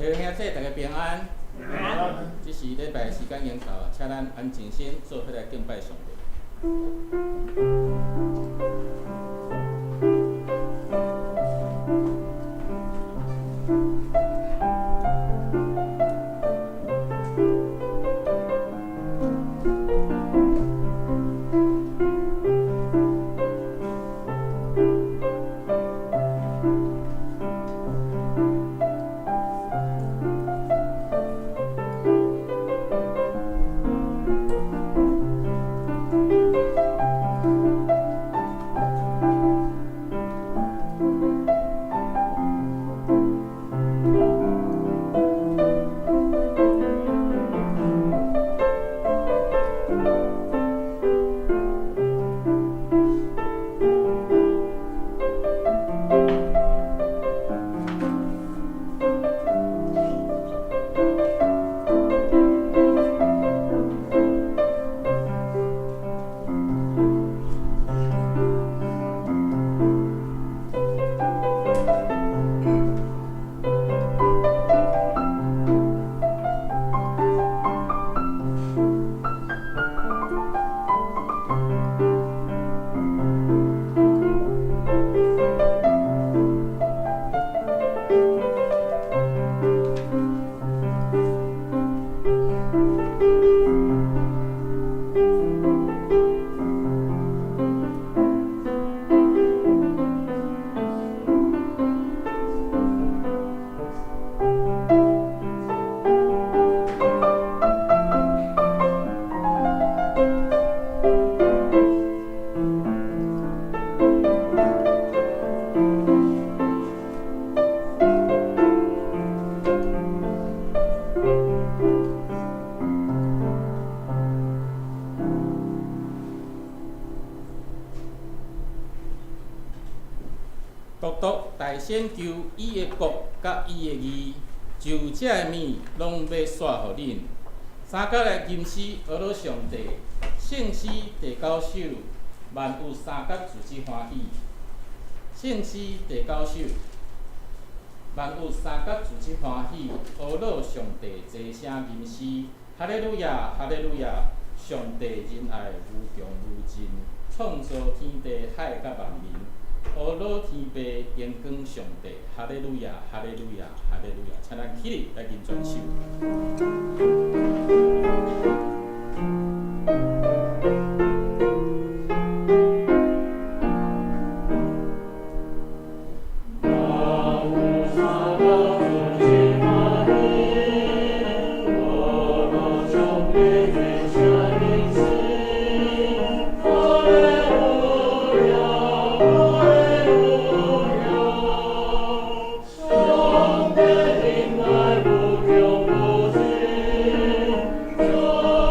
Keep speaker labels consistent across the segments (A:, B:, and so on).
A: 弟兄姊，大家平安。這時禮拜時間已經到啊，請咱安靜心做伙來敬拜上帝。獨獨大先求伊的國佮伊的義，就這个物攏欲煞予恁。三角來吟詩呵咾上帝，聖詩第九首，萬有三角自之歡喜。聖詩第九首，萬有三角自之歡喜，呵咾上帝齊聲吟詩，哈利路亞，哈利路亞！上帝仁愛無窮無盡，創造天地海佮萬民。呵咾天父榮光上帝，哈利路亞，哈利路亞，哈利路亞！請咱起立來吟全首。
B: 萬有三角自之歡喜，呵咾上帝齊聲吟詩，哈利路亞，哈利路亞，上帝仁愛無窮無盡，創造天地海佮萬民。呵咾天父榮光上帝，哈利路亞，哈利路亞，哈利路亞！請咱起立來吟全首。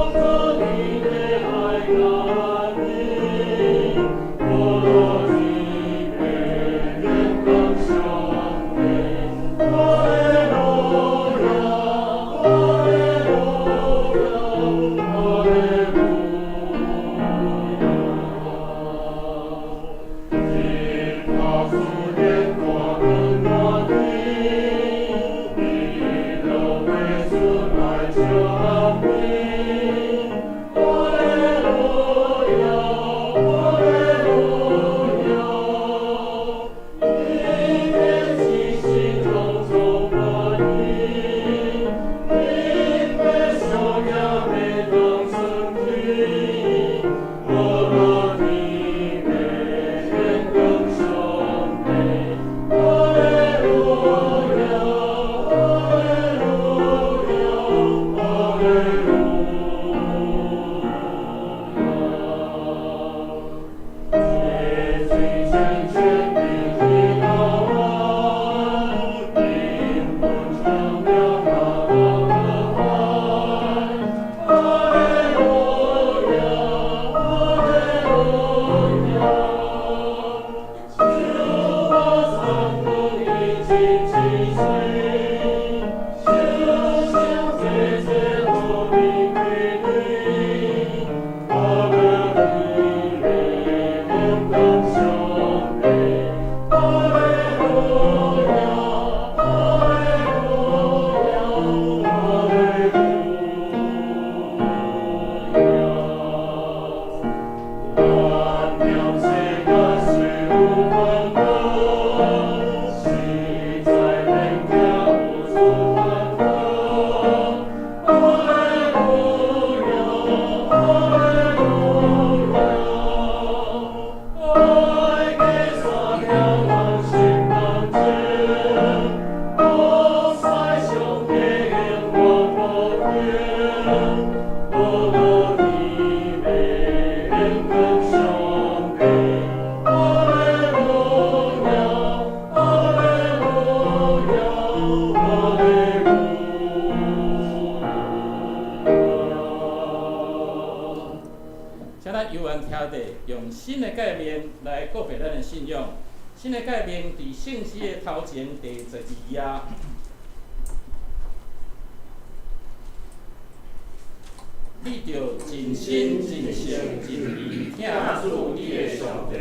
A: 新的誡命來告白咱的信仰。新的誡命佇聖詩的頭前第12頁。你著盡心、盡性、盡意疼主你的上帝。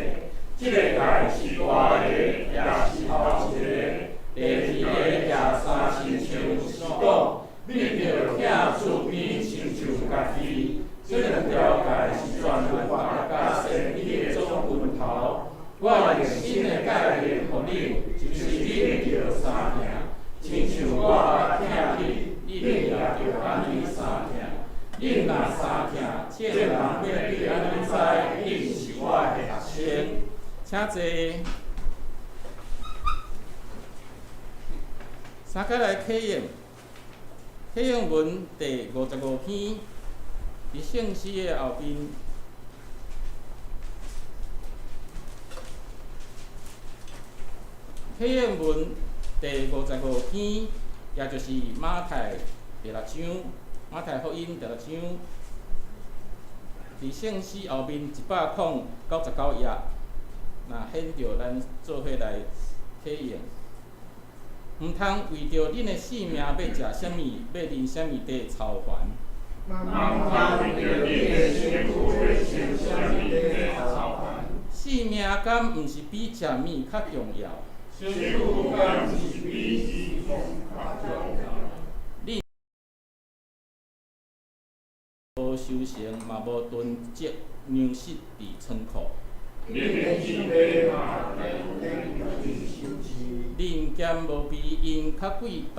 A: 這個誡是大个，也是頭一个。第二个也相親像是講，你著疼厝邊親像家己。這兩條誡是全律法佮先知的總拳頭。我用新的誡命予恁，就是恁著相疼，親像我疼恁，恁也著按呢相疼。恁若相疼，眾人欲對按呢知，恁是我的學生。請坐。三角來啟應，啟應文第55篇，佇聖詩的後面。啟應文第55篇，也就是馬太第六章，馬太福音第六章，佇聖詩後面199頁，若顯著咱做伙來啟應。毋通為著恁的性命欲食啥物，欲啉啥物地操煩。
B: 毋通為著恁的身軀欲穿啥物地操煩。
A: 性命敢毋是比食物較重要？
B: 身軀敢毋是比衣服較重要？
A: 恁無收成，嘛無囤積糧食佇倉庫。
B: 恁的天父嘛定定收治。
A: 恁敢無比𪜶較貴重？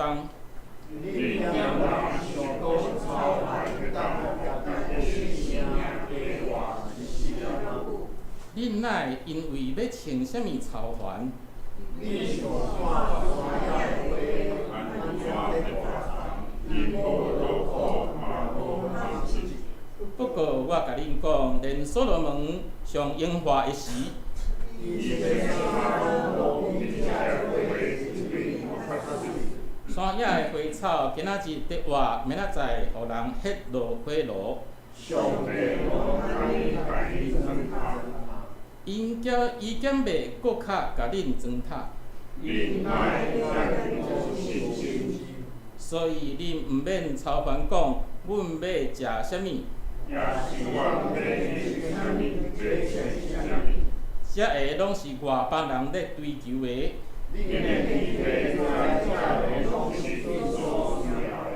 B: 恁敢若想講操煩會當予家己的性命加活一時仔？
A: 恁哪會因為欲穿啥物操煩？
B: 恁想看山野的花按怎咧大叢，𪜶無勞苦嘛無紡織。
A: 不過我共恁講，連所羅門上榮華的時，
B: 伊的衫攏無比這花一蕊較媠。
A: 山野的花草，今仔日得活，明仔載予人彼落火爐。
B: 上帝攏按呢共伊裝塔。
A: 𪜶敢伊敢袂閣較共恁裝塔？
B: 恁哪會遮無信心？
A: 所以恁毋免操煩講，阮欲食啥物？
B: 抑是阮欲啉啥物，欲穿啥物？
A: 這个攏是外邦人咧追求的。
B: 恁的天父知這个攏是恁所需要的。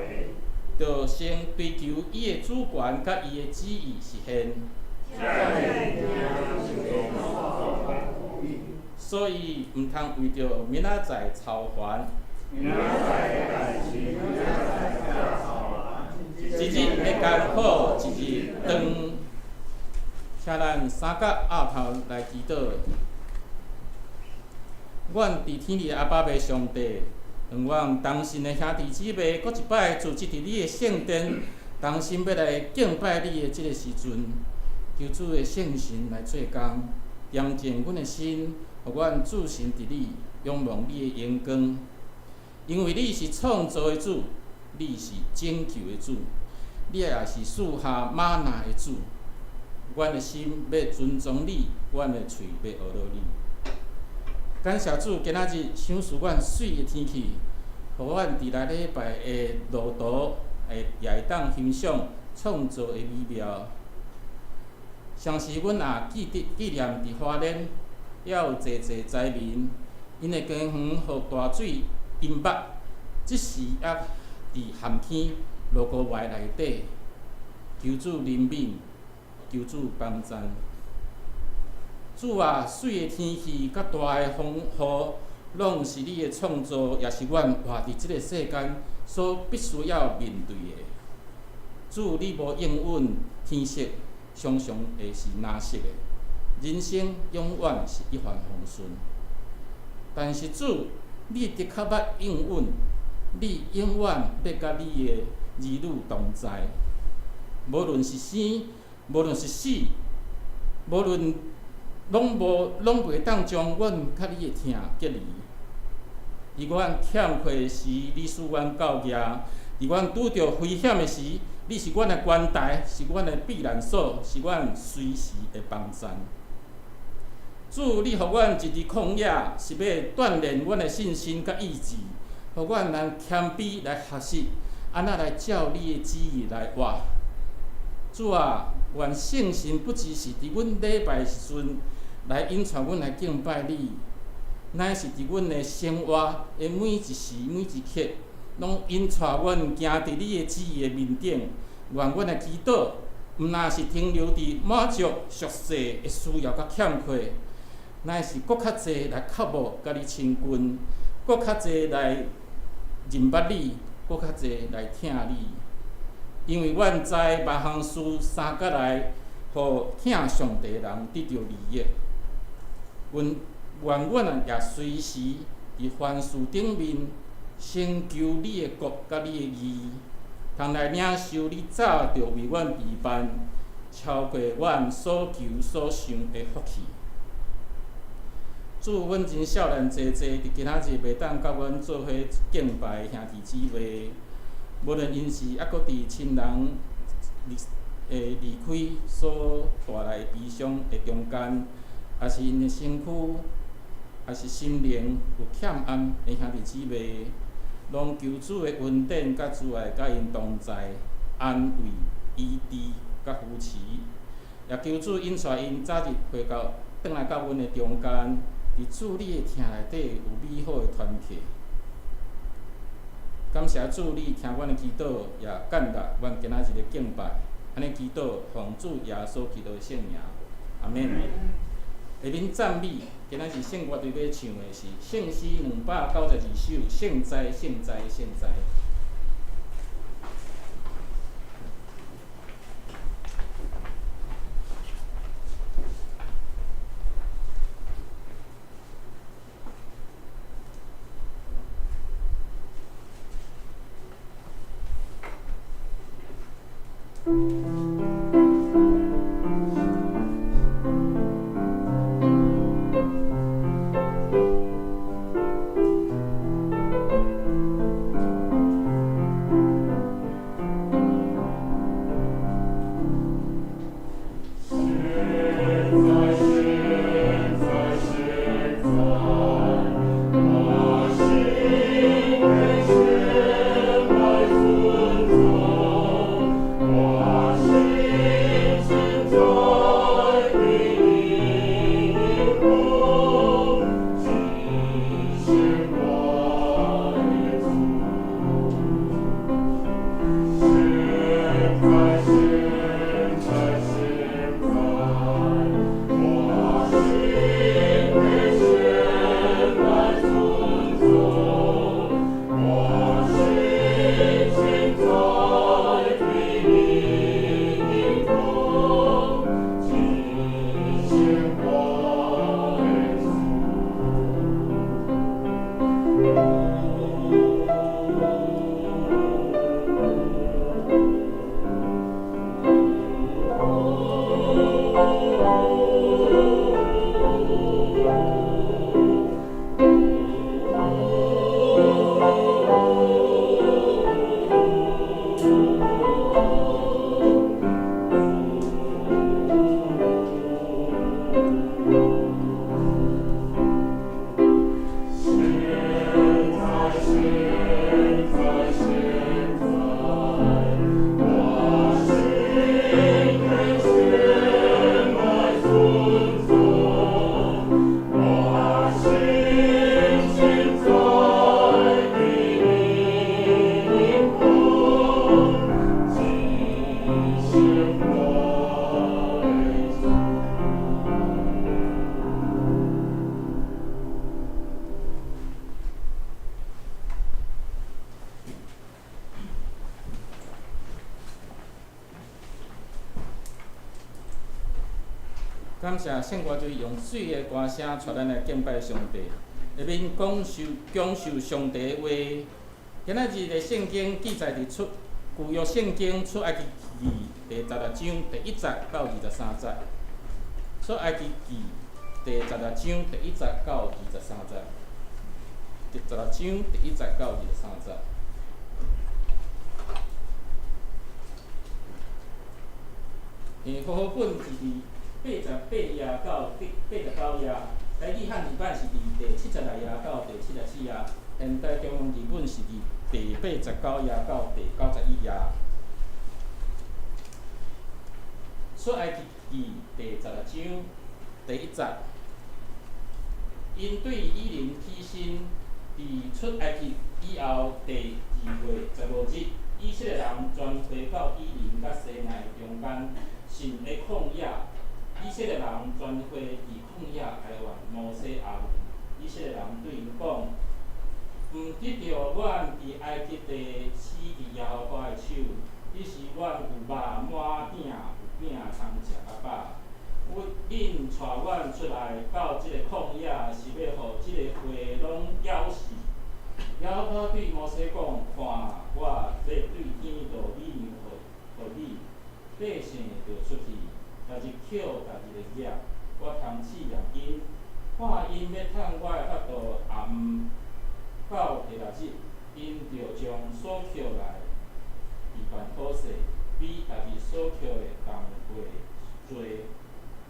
A: 著先追求伊的主權佮伊的旨意實現。
B: 這个物件就攏總予恁。
A: 所以毋通為著明仔載操煩。
B: 明仔載的代誌，明仔載才操煩。
A: 一日的艱苦，一日當。請咱三角抐頭來祈禱。阮佇天裡的阿爸父上帝，讓阮同心的兄弟姊妹，閣一擺聚集佇你的聖殿，同心欲來敬拜你的這个時陣，求主的聖神來做工，恬靜阮的心，予阮注神佇你，仰望你的榮光。因為你是創造的主，你是拯救的主，你也是賜下嗎哪的主。阮的心欲尊崇你，阮的喙欲阿羅你。感謝主，今仔日賞賜阮媠的天氣，予阮佇來禮拜的路途，會也會當欣賞創造的美妙。相時阮也記得紀念佇花蓮，猶有濟濟災民，𪜶的家園予大水淹沒，這時猶佇蚶坑蘆菇圍內底，求主憐憫，求主幫贊。主啊，媠的天氣佮大的風雨，攏是你的創造，也是阮活佇這个世間所必須要面對的。主，你無應允天色，常常會是藍色的。人生永遠是一帆風順，但是主，你的確捌應允，你永遠欲佮你的兒女同在。無論是生，無論是死，無論攏無攏袂當將阮佮你的疼隔離。佇阮欠缺時，你使阮夠額；佇阮拄著危險的時，你是阮的關台，是阮的避難所，是阮隨時的幫贊。主，你予阮一直曠野，是欲鍛鍊阮的信心佮意志，予阮能謙卑來學習，按怎來照你的旨意來活。主啊，願聖神不只是佇阮禮拜時陣來引帶阮來敬拜你，乃是佇阮的生活的每一時每一刻，攏引帶阮行佇你的旨意的面頂。願阮的祈禱，毋若是停留佇滿足俗世的需要佮欠缺，乃是閣較濟來渴慕佮你親近，閣較濟來認捌你，閣較濟來疼你。因為阮知萬項事相佮來，予疼上帝的人得著利益。阮願阮也隨時佇凡事頂面，先求你的國佮你的義，通來領受你早就為阮預辦超過阮所求所想的福氣。主，阮真少年濟濟，佇今仔日袂當佮阮做伙敬拜的兄弟姊妹，無論𪜶是猶閣佇親人離開所帶來的悲傷的中間，抑是𪜶的身軀，抑是心靈有欠暗的兄弟姊妹，攏求主的恩典佮慈愛佮𪜶同在，安慰、醫治佮扶持，也求主引帶𪜶早日回到轉來到阮的中間，佇主你的疼內底有美好的團契。感謝主，你聽阮的祈禱，也感謝阮今仔日的敬拜。按呢祈禱，奉主耶穌基督的聖名，阿們。下面讚美，今仔日聖樂隊欲唱的是聖詩292首，聖哉，聖哉，聖哉。感謝聖歌隊用媠的歌聲帶咱來敬拜上帝，下面講授上帝的話。今仔日的聖經記載佇出舊約聖經出埃及記第十六章第1節到23節。出埃及記第十六章第1節到23節。第十六章第1節到23節。和合本是佇88頁到第89頁，台語漢字版是佇第76頁到第74頁，現代中文字本是佇第89頁到第91頁。出埃及記第16章第一節，𪜶對以琳起身，佇出埃及以後第2月15日，以色列人全會到以琳佮西奈中間汛的曠野。以色列人全會佇曠野哀怨摩西亞倫。以色列人對𪜶講：毋得著阮佇埃及地死佇耶和華的手，彼時阮有肉滿鼎，有餅通食較飽。恁帶阮出來到這个曠野，是欲予這个會攏枵死。耶和華對摩西講：看，我欲對天落米糧予你，百姓著出去，逐日抾逐日的額，我通試驗𪜶，看𪜶欲趁我的法度抑毋。到第六日，𪜶著將所抾來預辦好勢，比逐日所抾的同過濟。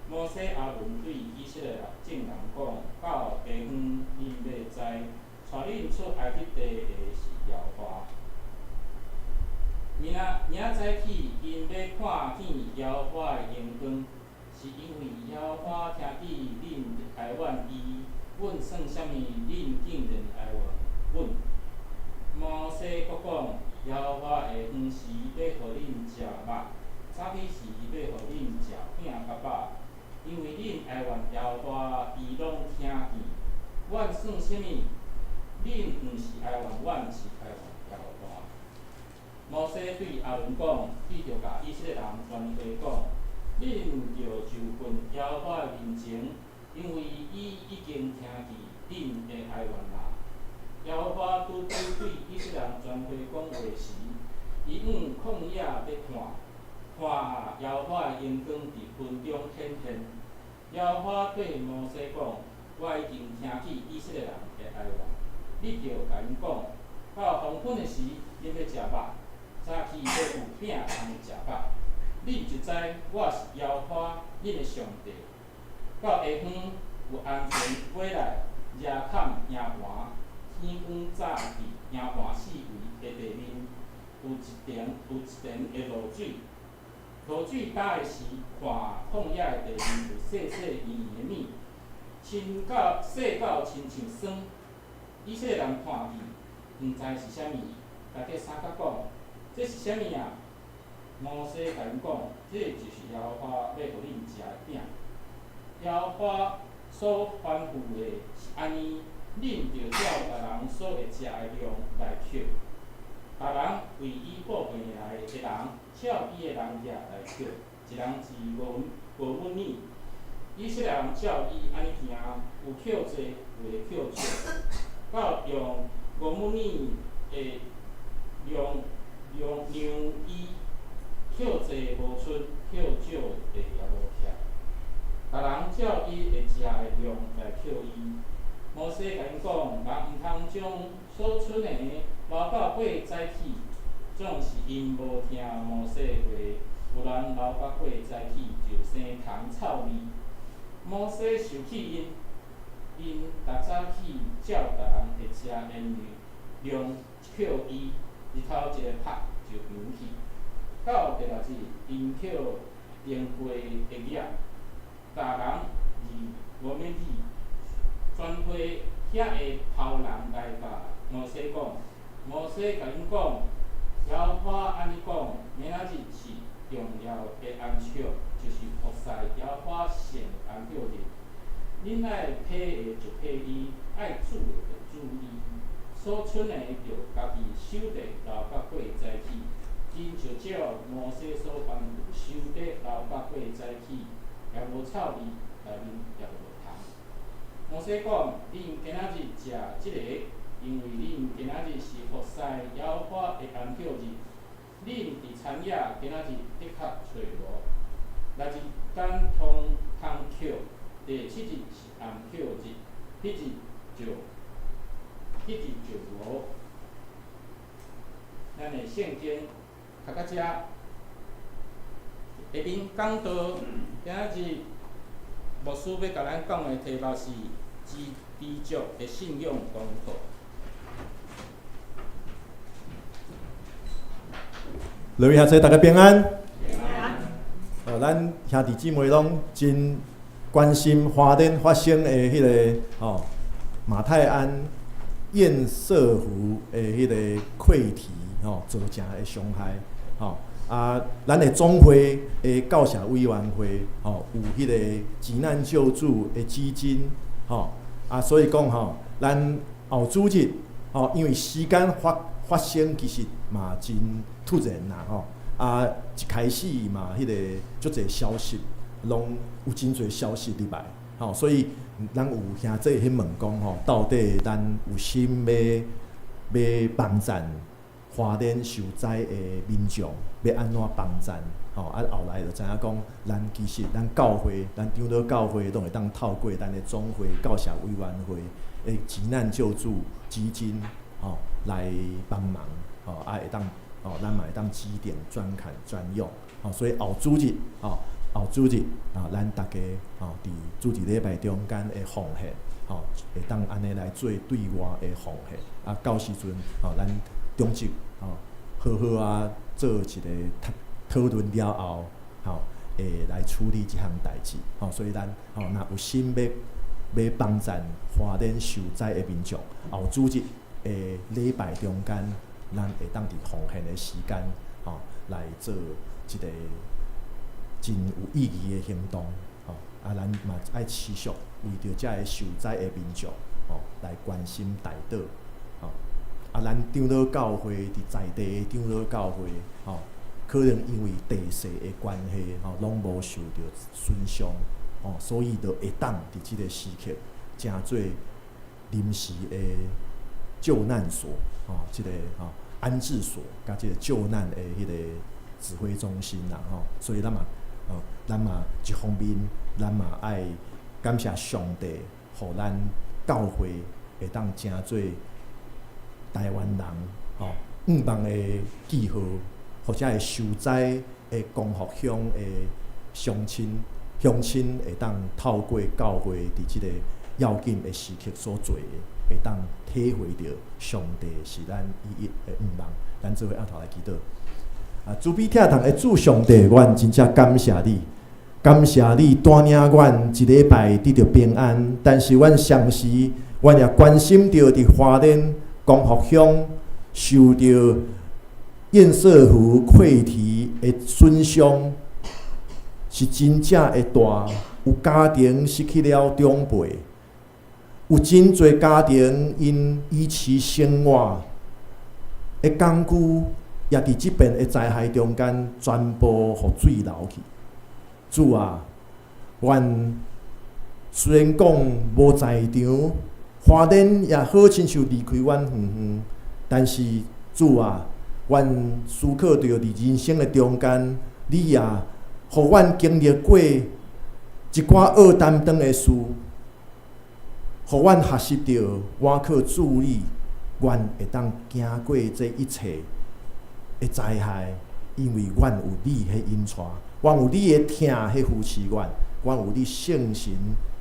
A: 摩西亞倫對以色列眾人講：到下昏，恁欲知，帶恁出埃及地的是耶和華。明仔明仔早起，𪜶欲看見耶和華的榮光，是因為耶和華聽見恁哀怨伊，阮算啥物？恁竟然哀怨阮？摩西閣講：耶和華下昏時欲予恁食肉，早起時欲予恁食餅較飽，因為恁哀怨耶和華，伊攏聽見。阮算啥物？恁毋是哀怨阮，是哀怨耶和華。摩西對亞倫講：你著共以色列人全會講，恁著就近耶和華的面前，因為伊已經聽見恁的哀怨啦。耶和華拄拄對以色列人全會講話時，伊往曠野欲看，看耶和華的榮光佇雲中顯現。耶和華對摩西講：我已經聽見以色列人的哀怨，你著共𪜶講，到黃昏的時，恁欲食肉，早起欲有餅通食飽。恁就知我是耶和華恁的上帝。到下昏，有鵪鶉飛來，掠崁營盤，天光早佇營盤四圍的地面，有一層的露水。露水焦的時，看曠野的地面有細細圓圓的物，細到親像霜。以色列人看見，毋知是啥物，大家相佮講：這是啥物啊？摩西共𪜶講：這就是耶和華欲予恁食的餅。耶和華所吩咐的是按呢，恁著照逐人所會食的量來抾。逐人為伊報名來的人，照伊的人額來抾，一人一五俄米爾。以色列人照伊按呢行，有抾濟，有的抾少，到用俄米爾的量量量伊，抾濟無出，抾少的也無拆。逐人照伊會食的量來抾伊。摩西共𪜶講，人毋通將所出的留到過早起，總是𪜶無聽摩西話，有人留到過早起就生蟲臭味。摩西受氣𪜶，𪜶逐早起照逐人會食的量抾伊，日頭一个曝就揚去。到第六日，𪜶抾重過的額，逐人二五米爾。全會遐的頭人來共摩西講，摩西共𪜶講，耶和華按呢講，明仔日是重要的安息，就是服侍耶和華聖的安息日。恁愛披的就披衣，愛煮的就煮衣，所剩的著家己守著留到過早起。𪜶就照摩西所吩咐守著留到過早起，也無臭味，內面也無蟲。摩西講：恁今仔日食這个，因為恁今仔日是服侍耶和華的安息日。恁佇田野今仔日的確揣無。六日間通通抾，第七日是安息日，彼日就無。咱的聖經讀到遮，下面講到今仔日。牧師欲共咱講的題目是知知足的信仰功課。
C: 各位兄弟，大家平安。哦，咱兄弟姊妹攏真關心花蓮發生的彼個吼馬太鞍堰塞湖的彼個潰堤吼造成的傷害吼啊，咱的總會的教社委員會吼有彼個急難救助的基金吼啊，所以講吼，咱後主日吼，因為時間發發生其實嘛真突然啦吼。啊，一開始嘛，彼個足濟消息，攏有真濟消息入來，吼，所以咱有兄弟去問講吼，到底咱有心欲欲幫贊花蓮受災的民眾，欲按怎幫贊？吼，啊，後來就知影講，咱其實咱教會，咱長老教會攏會當透過咱的總會教社委員會的急難救助基金，吼，來幫忙，吼，啊，會當。吼，咱嘛會當指定專款專用，吼，所以後主日，吼，後主日，啊，咱逐家，吼，佇主日禮拜中間的奉獻，吼，會當按呢來做對外的奉獻，啊，到時陣，吼，咱長執，吼，好好啊，做一個討論了後，吼，會來處理這項代誌，吼，所以咱，吼，若有心欲欲幫贊花蓮受災的民眾，後主日的禮拜中間。咱會當佇奉獻的時間，吼，來做一個真有意義的行動，吼。啊，咱嘛愛持續為著遮个受災的民眾，吼，來關心代禱，吼。啊，咱長老教會佇在地的長老教會，吼，可能因為地勢的關係，吼，攏無受著損傷，吼，所以就會當佇這個時刻，成做臨時的救難所，吼，這個吼安置所，佮這個救難的彼個指揮中心啦，吼，所以咱嘛，吼，咱嘛一方面，咱嘛愛感謝上帝，予咱教會會當成做台灣人，吼，向望的記號，或者會受災的光復鄉的鄉親鄉親會當透過教會佇這個要緊的時刻所做的，會當體會著上帝是咱唯一的向望。咱做伙徛頭來祈禱。啊，慈悲疼痛的主上帝，阮真正感謝你，感謝你帶領阮一禮拜得著平安。但是阮同時，阮也關心著佇花蓮光復鄉受著堰塞湖潰堤的損傷是真正的大，有家庭失去了長輩，有真濟家庭𪜶維持生活的工具，也佇這遍的災害中間全部予水流去。主啊，阮雖然講無在場，花蓮也好親像離開阮遠遠，但是主啊，阮思考著佇人生的中間，你也予阮經歷過一寡惡擔當的事，予阮學習著，倚靠主你，阮會當行過這一切的災害，因為阮有你彼引帶，阮有你的疼彼扶持阮，阮有你聖神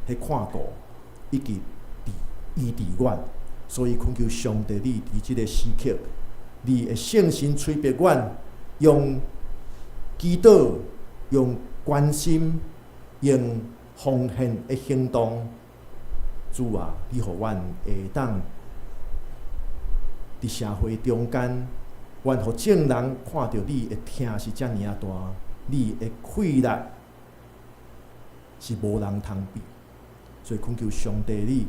C: 彼看顧以及醫治阮，所以懇求上帝你佇這個時刻，你的聖神催逼阮，用祈禱、用關心、用奉獻的行動，主啊，你予阮會當佇社會中間，阮予眾人看著你的疼是遮爾仔大，你的氣力是無人通比，所以懇求上帝你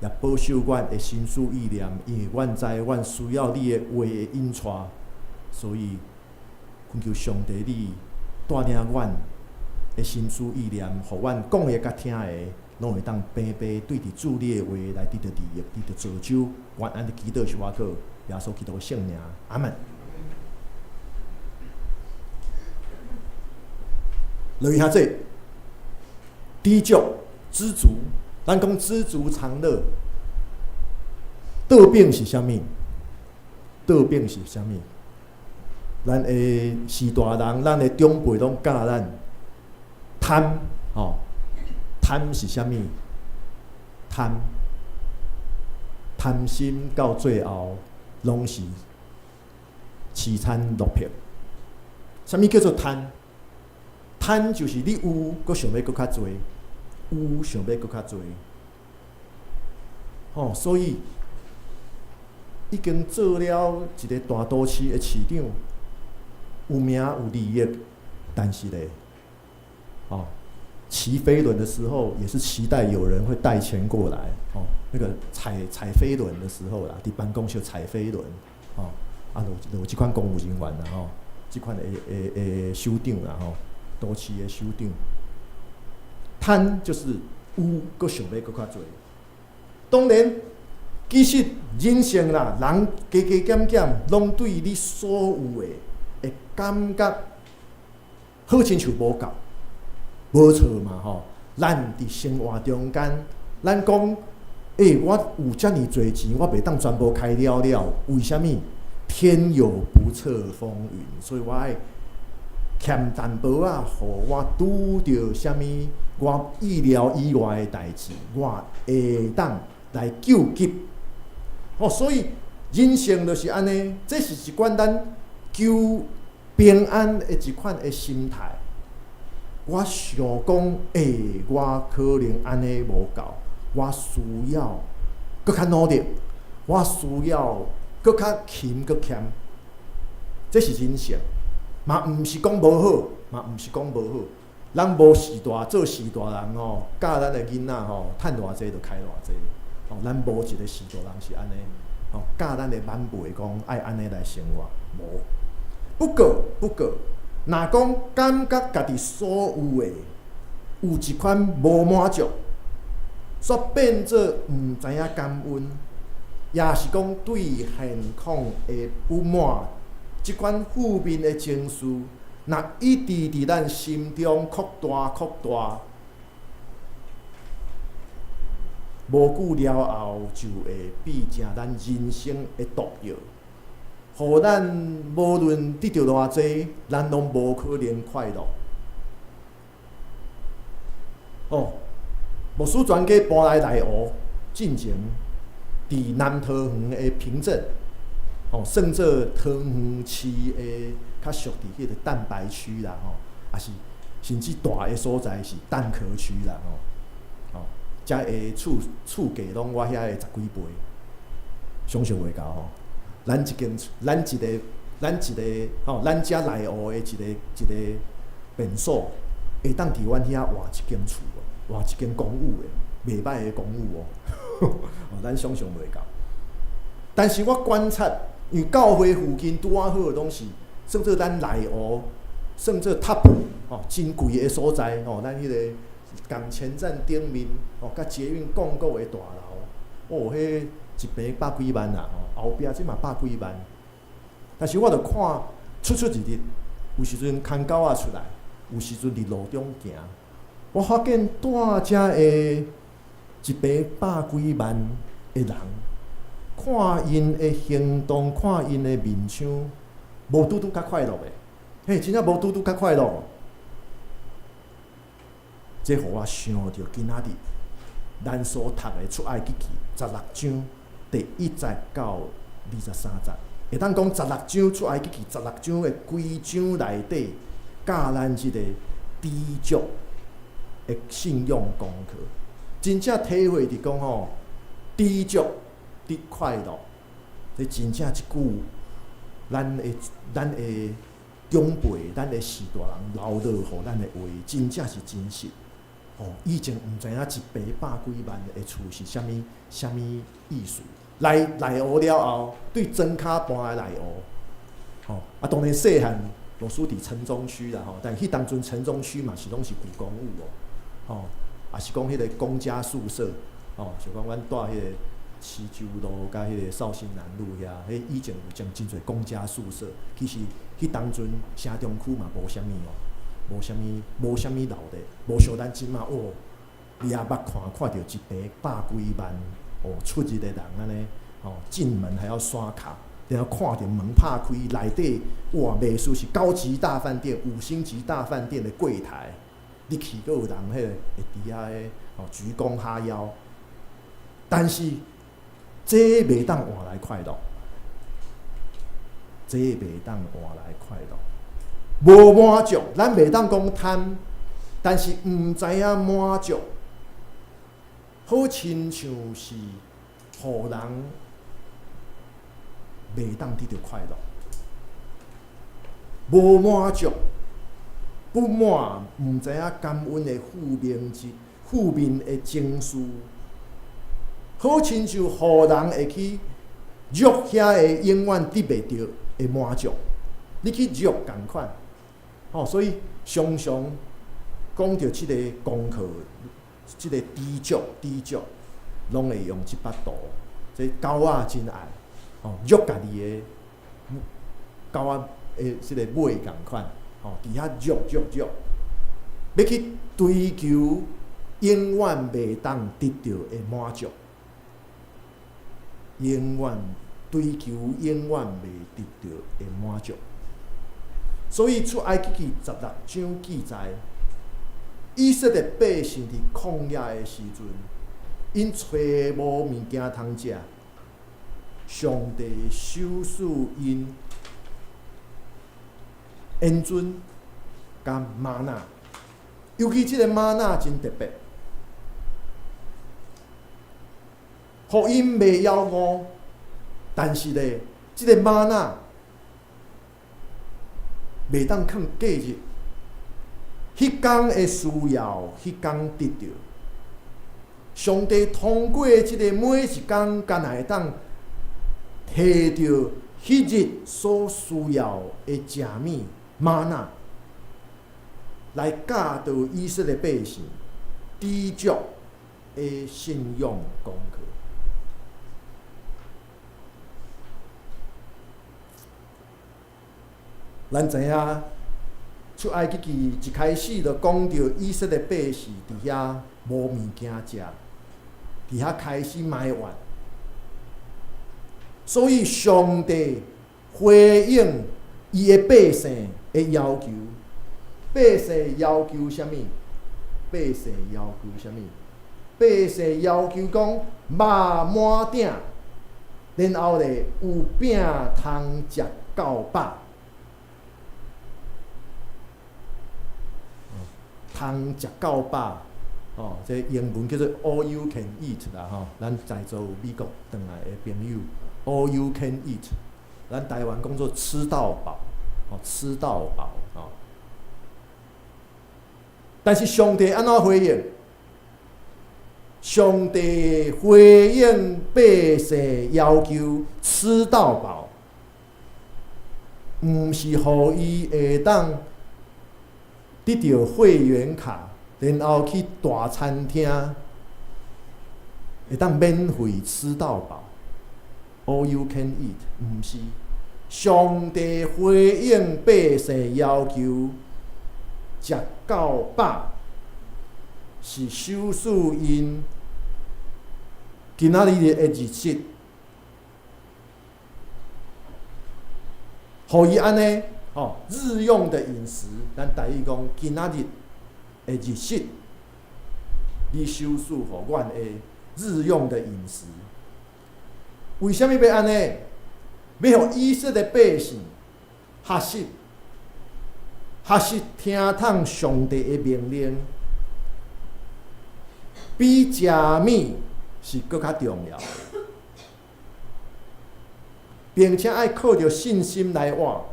C: 也保守阮的心思意念，因為阮知阮需要你的話的引帶，所以懇求上帝你帶領阮的心思意念，予阮講的佮聽的，攏會當平白對佇主你的話來得著利益，得著造就。阮按呢祈禱是倚靠耶穌基督的聖名，阿門。落去遐濟，知足知足，咱講知足常樂。倒反是啥物？倒反是啥物？咱的序大人，咱的長輩攏教咱貪，吼，貪是啥物？貪，貪心到最後，攏是淒慘落魄。啥物叫做貪？貪就是你有，閣想欲閣較濟，有想欲閣較濟。吼，所以已經做了一個大都市的市長，有名有利益，但是咧，哦，騎飛輪的時候，也是期待有人會帶錢過來，哦，那個踩飛輪的時候啦，佇辦公室踩飛輪，哦，啊，有這款公務人員啦，吼，這款的首長啦，吼，都市的首長，貪就是有，閣想欲閣較濟。當然，其實人生啦，人加加減減，攏對你所有的會感覺好親像無夠，無錯嘛吼。咱佇生活中間，咱講，欸，我有遮爾濟錢，我袂當全部開了了，為啥物？天有不測風雲，所以我愛欠淡薄仔，予我拄著啥物我意料以外的代誌，我會當來救急。哦，所以人生就是按呢，這是一款咱求平安的一款的心態。我想講，欸，我可能按呢無夠，我需要閣較努力，我需要閣較勤閣儉。這是人性，嘛毋是講無好，嘛毋是講無好。咱無序大做序大人吼，教咱的囡仔吼，趁偌濟就開偌濟。吼，咱無一個序大人是按呢，吼，教咱的晚輩講愛按呢來生活，無。不過，若講感覺家己所有的有一款無滿足，煞變做毋知影感恩，也是講對現況的不滿，這款負面的情緒，若一直佇咱心中擴大擴大，無久了後就會變成咱人生的毒藥，予咱無論得著偌濟，咱攏無可能快樂。哦，牧師全家搬來內湖，進前佇南桃園的平鎮，哦，算做桃園市的較屬佇彼個蛋白區啦，吼，抑是甚至大的所在是蛋殼區啦，吼，哦，遮的厝價攏我遐的十幾倍，想象袂到吼。咱一間，咱一個，咱一個，吼，咱遮內湖的一個便所，會當佇阮遐換一間厝，換一間公寓的，袂䆀的公寓哦，哦，咱想象袂到。但是我觀察，因為教會附近拄仔好攏是算做咱內湖，算做 top 吼，真貴的所在吼，咱彼個港前站頂面吼，佮捷運共構的大樓，哦，彼一坪百幾萬啦，吼，後壁這嘛百幾萬。但是我著看出出入入，有時陣牽狗仔出來，有時陣佇路中行，我發現蹛遮的一坪百幾萬的人，看𪜶的行動，看𪜶的面相，無拄拄較快樂的，嘿，真正無拄拄較快樂。這予我想著今仔日咱所讀的出埃及記十六章第一節到23節，會當講十六章出埃及記十六章的規章內底，教咱這個知足的信仰功課，真正體會著講吼，知足得快樂，這真正一句，咱的長輩、咱的序大人留落予咱的話，真正是真實。哦，以前毋知影一坪百幾萬的厝是啥物啥物意思。來內湖了後，對莊跤搬來內湖，吼啊，當然細漢老師佇城中區啦吼，但彼當陣城中區嘛是攏是舊公寓哦，吼，也是講彼個公家宿舍，吼，像講阮蹛彼個市州路佮彼個紹興南路遐，彼以前有真濟公家宿舍，其實彼當陣城中區嘛無啥物哦。無啥物，無啥物樓的，無像咱這馬哦，你也捌看看著一坪百幾萬哦，出入的人按呢，哦，進門還要刷卡，然後看著門拍開，內底哇，袂輸是高級大飯店、五星級大飯店的櫃檯，入去閣有人彼个會佇遐个哦鞠躬哈腰，但是這袂當換來快樂，這袂當換來快樂。無滿足，咱袂當講貪，但是毋知影滿足，好親像是予人袂當得著快樂。無滿足，不滿，毋知影感恩的負面之負面的情緒，好親像予人會去欲遐个永遠得袂著的滿足，你去欲仝款，吼，所以常常講著這個功課，這個知足知足，攏會用這幅圖，這狗仔真愛，吼，欲家己的狗仔的這个尾仝款，吼，佇遐欲欲欲，欲去追求永遠袂當得著的滿足，永遠追求永遠袂得著的滿足。所以出埃及記16章記載，以色列百姓佇曠野的時陣，𪜶揣無物件通食，上帝賞賜𪜶煙鱒佮嗎哪，尤其這个嗎哪真特別，予𪜶袂枵餓，但是咧，這个嗎哪袂當囥過日，彼工的需要，彼工得著。上帝通過這个每一工，敢若會當提著彼日所需要的食物嗎哪，來教導以色列百姓知足的信仰功課。咱知影出埃及記一開始就講著以色列百姓佇遐無物件食，佇遐開始埋怨，所以上帝回應伊的百姓的要求。百姓要求啥物？百姓要求啥物？百姓要求講肉滿鼎，然後咧有餅通食夠飽。通食夠飽，哦，這英文叫做 All you can eat 啦，吼，咱在座有美國轉來的朋友，All you can eat，咱台灣講做吃到飽，哦，吃到飽，哦。但是上帝按怎回應？上帝回應百姓要求吃到飽，毋是予伊會當得著會員卡，然後去大餐廳會當免費吃到飽，All you can eat，毋是。上帝回應百姓要求，食夠飽，是賞賜𪜶今仔日的日食，予伊按呢。哦，日用的飲食，咱台語講今仔日的日食，你賞賜予阮的日用的飲食。為啥物欲按呢？欲予以色列百姓學習，學習聽從上帝的命令，比食物是閣較重要，並且愛靠著信心來活。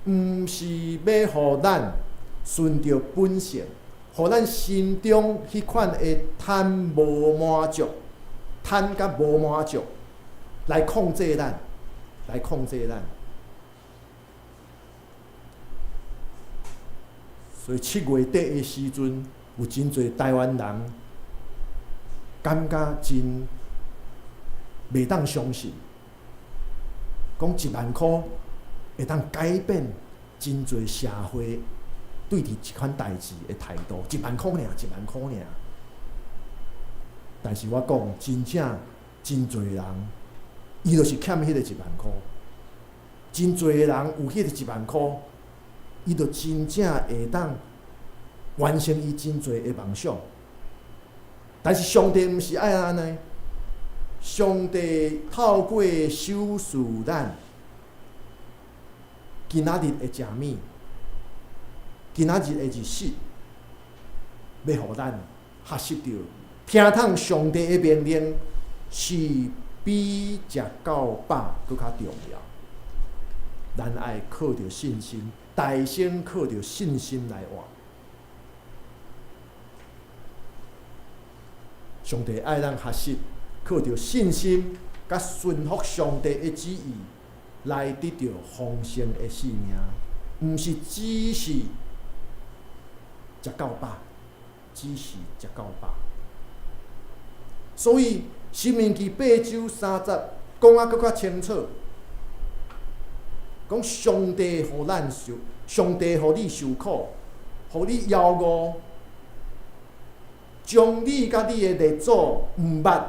C: 毋是欲予咱順著本性，予咱心中彼款的貪無滿足、貪佮無滿足來控制咱，來控制咱。所以7月底的時陣，有真濟台灣人感覺真袂當相信，講1萬箍會當改變真濟社會對佇這款代誌的態度，一萬箍爾，一萬箍爾。但是我講真正真濟人，伊就是欠彼個一萬箍。真濟人有彼個一萬箍，伊就真正會當完成伊真濟的夢想。但是上帝毋是愛按呢，上帝透過賞賜咱今仔日的食物，今仔日的日食，欲予咱學習著聽從上帝的命令是比食夠飽閣較重要。咱愛靠著信心，大聲靠著信心來活。上帝愛咱學習靠著信心，佮順服上帝的旨意，來得著豐盛的生命，毋是只是食夠飽，只是食夠飽。所以，申命記八章三節講啊，閣較清楚，講上帝予咱受，上帝予你受苦，予你枵餓，將你佮你的列祖毋捌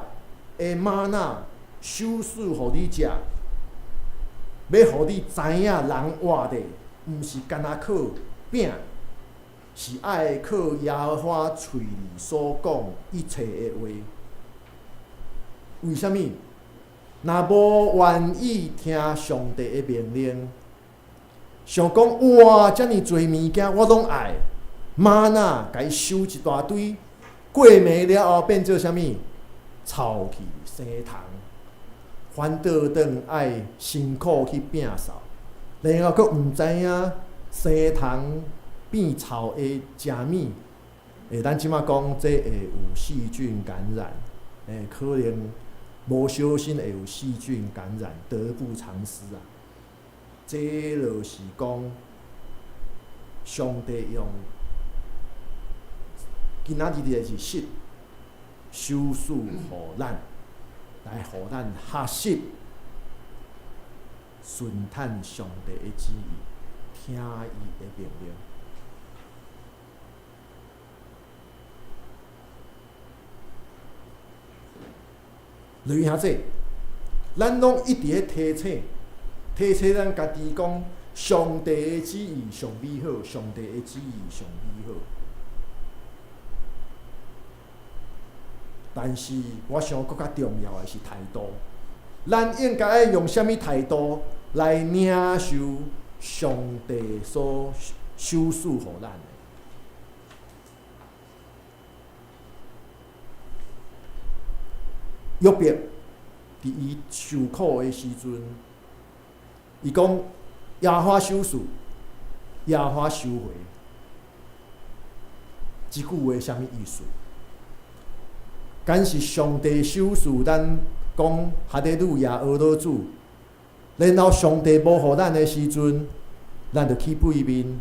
C: 的嗎哪賞賜予你食，欲予你知影人活著，毋是干焦靠餅，是愛靠耶和華喙裡所講一切的話。為啥物？若無願意聽上帝的命令，想講哇，遮爾濟物件我攏愛，嗎哪共伊收一大堆，過暝了後變做啥物？臭氣生蟲，反倒轉愛辛苦去摒掃，然後閣毋知影生蟲變臭的食物，咱這馬講這會有細菌感染，可能無小心會有細菌感染，得不償失啊！這就是講，上帝用今仔日的日食賞賜予咱，來予咱學習順從上帝的旨意，聽伊的命令。雷兄弟，咱攏一直咧提醒，提醒咱家己講，上帝的旨意上美好，上帝的旨意上美好。但是，我想閣較重要的是態度。咱應該愛用啥物態度來領受上帝所賞賜予咱的？約伯佇伊受苦的時陣，伊講：耶和華賞賜，耶和華收回。這句話啥物意思？敢是上帝賞賜咱講哈利路亞阿羅主，然後上帝無予咱的時陣，咱就去背面，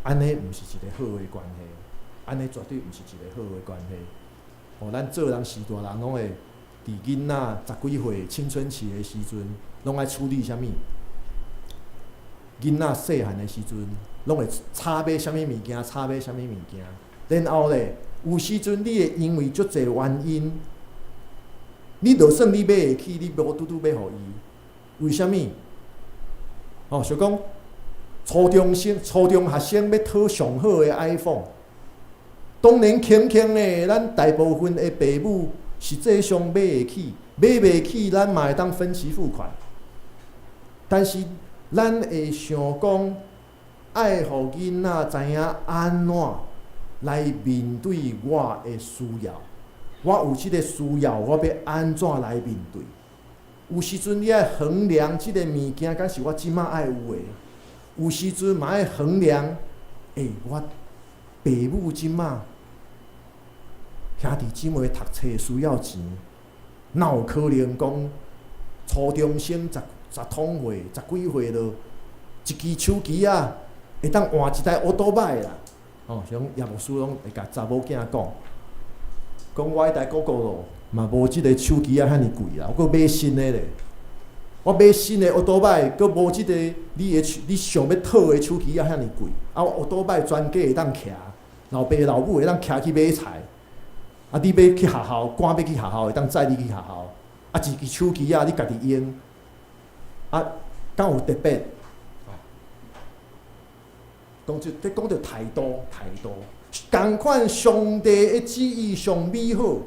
C: 按呢毋是一個好的關係，按呢絕對毋是一個好的關係。哦，咱做人序大人攏會佇囡仔十幾歲青春期的時陣，攏愛處理啥物？囡仔細漢的時陣，攏會吵欲啥物物件，吵欲啥物物件。然後咧，有時陣你會因為足濟原因，你就算你買會起，你無拄拄欲予伊。為啥物？哦，想講初中生、初中學生欲討上好的 iPhone。當然，輕輕的，咱大部分的爸母實際上買會起，買袂起，咱嘛會當分期付款。但是，咱會想講，愛予囡仔知影按怎來面對我的需要，我有這个需要，我欲按怎來面對？有時陣你愛衡量這个物件，敢是我這馬愛有的？有時陣嘛愛衡量，我爸母這馬兄弟姊妹讀冊需要錢，哪有可能講初中生十十通歲、十幾歲就一支手機仔會當換一台歐多擺啦？哦，像葉牧師攏會共查某囝講，講我彼台 Gogoro 嘛無這个手機仔遐爾貴啦，我閣買新的咧。我買新的歐多擺，閣無這个你的手，你想欲討的手機仔遐爾貴。啊，我歐多擺全家會當騎，老爸老母會當騎去買菜。啊，你欲去學校，趕欲去學校，會當載你去學校。啊，一支手機仔你家己用，啊，敢有特別？講這這講著態度，態度，仝款上帝的旨意上美好，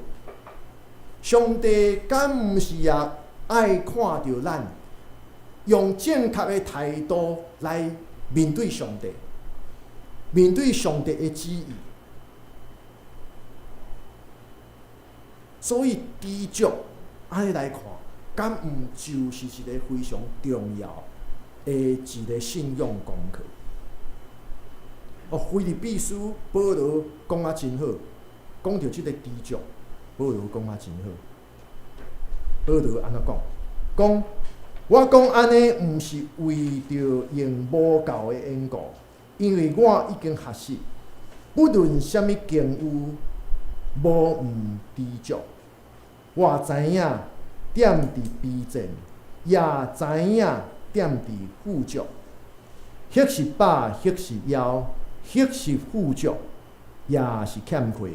C: 上帝敢毋是也愛看著咱用正確的態度來面對上帝，面對上帝的旨意。所以知足按呢來看，敢毋就是一个非常重要的一个信仰功課。哦，腓立比書保羅講啊真好，講著這个知足，保羅講啊真好。保羅按怎講？講我講按呢，毋是為著用無夠的緣故，因為我已經學習，不論啥物境遇，無毋知足。我知影踮佇卑賤，也知影踮佇富足，或是飽，或是枵，或是富足，也是欠缺，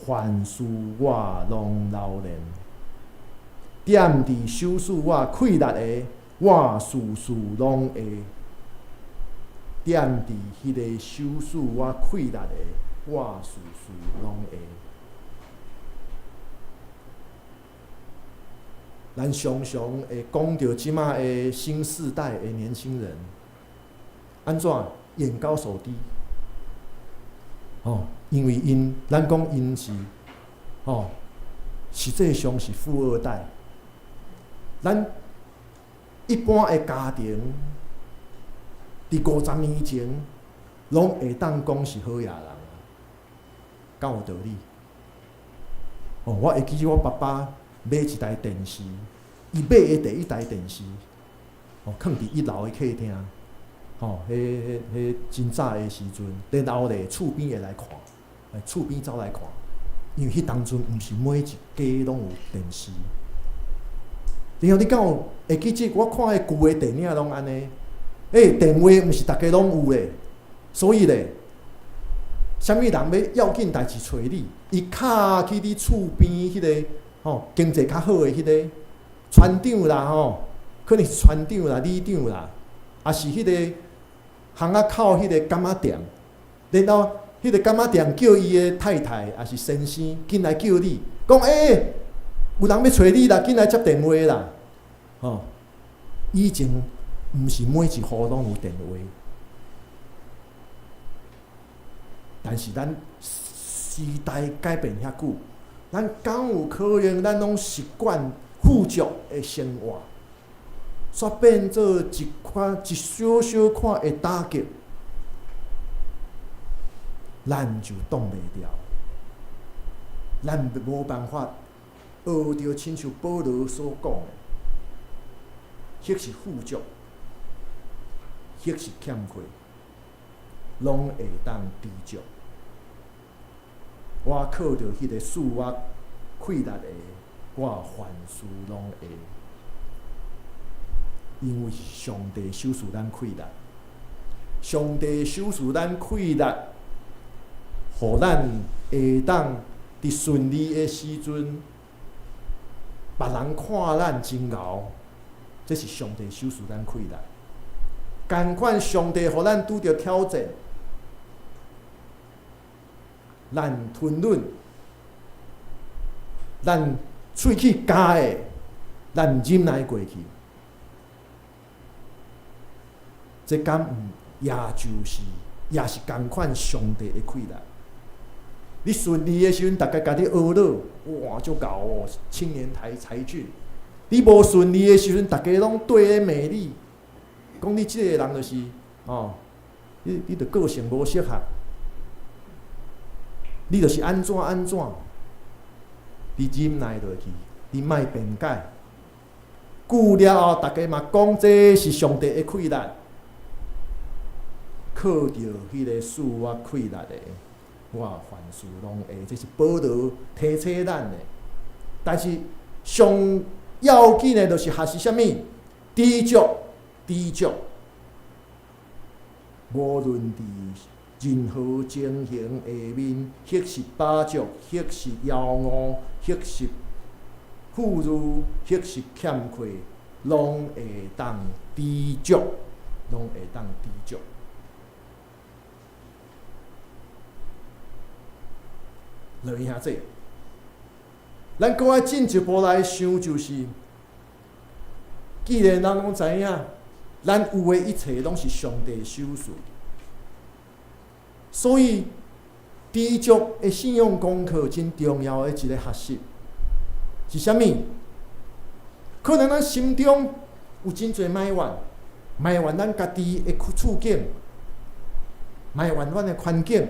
C: 凡事我攏老練。踮佇賞賜我氣力的，我事事攏會；踮佇彼个賞賜我氣力的，我事事攏會。咱常常會講著這馬的新世代的年輕人，按怎眼高手低？哦，因為𪜶，咱講𪜶是，哦，實際上是富二代。咱一般的家庭，佇50年前，攏會當講是好野人啊，敢有道理？哦，我會記得我爸爸買一台電視，伊買的第一台電視，哦，囥佇一樓的客廳，吼，彼、彼、彼真早的時陣，然後咧厝邊會來看，厝邊走來看，因為彼當陣毋是每一家攏有電視。然後你敢有會記得我看彼舊的電影攏按呢？欸，電話毋是逐家攏有的，所以咧，啥物人欲要緊代誌揣你，伊敲去你厝邊彼个吼經濟較好的彼个村長啦吼，可能是村長啦、里長啦，抑是彼个巷仔口彼个柑仔店，然後彼个柑仔店叫伊的太太抑是先生緊來叫你，講欸，有人欲揣你啦，緊來接電話啦，吼！以前毋是每一戶攏有電話，但是咱時代改變遐久，咱敢有可能咱攏習慣富足的生活，煞變做一款一小小款的打擊，咱就擋袂牢，咱無辦法學著親像保羅所講的，或是富足，或是欠缺，攏會當知足。我靠著彼个賜我氣力的，我凡事攏會。因為上帝賞賜咱氣力，上帝賞賜咱氣力，予咱會當佇順利的時陣，別人看咱真𠢕，這是上帝賞賜咱氣力。仝款上帝予咱拄著挑戰，咱吞忍，咱喙齒咬的，咱忍耐過去，這敢毋也就是也是仝款上帝的氣力。你順利的時陣，逐家共你呵咾，哇，足𠢕哦，青年才才俊。你無順利的時陣，逐家攏對咧罵你，講你這个人就是哦，你你著個性無適合，你就是按怎按怎，你忍耐落去，你莫辯解。久了後，逐家嘛講這是上帝的氣力，靠著彼个賜我氣力的，我凡事攏會。這是保羅提醒咱的。但是上要緊的，就是學習啥物？知足，知足。無論佇任何情形下面，或是飽足，或是枵餓，或是富裕，或是欠缺，攏會當知足，攏會當知足。落去遐濟，咱閣愛進一步來想，就是既然咱攏知影，咱有的一切攏是上帝賞賜，所以知足的信仰功課真重要的一个學習是啥物？可能咱心中有真濟埋怨，埋怨咱家己的處境，埋怨阮的環境，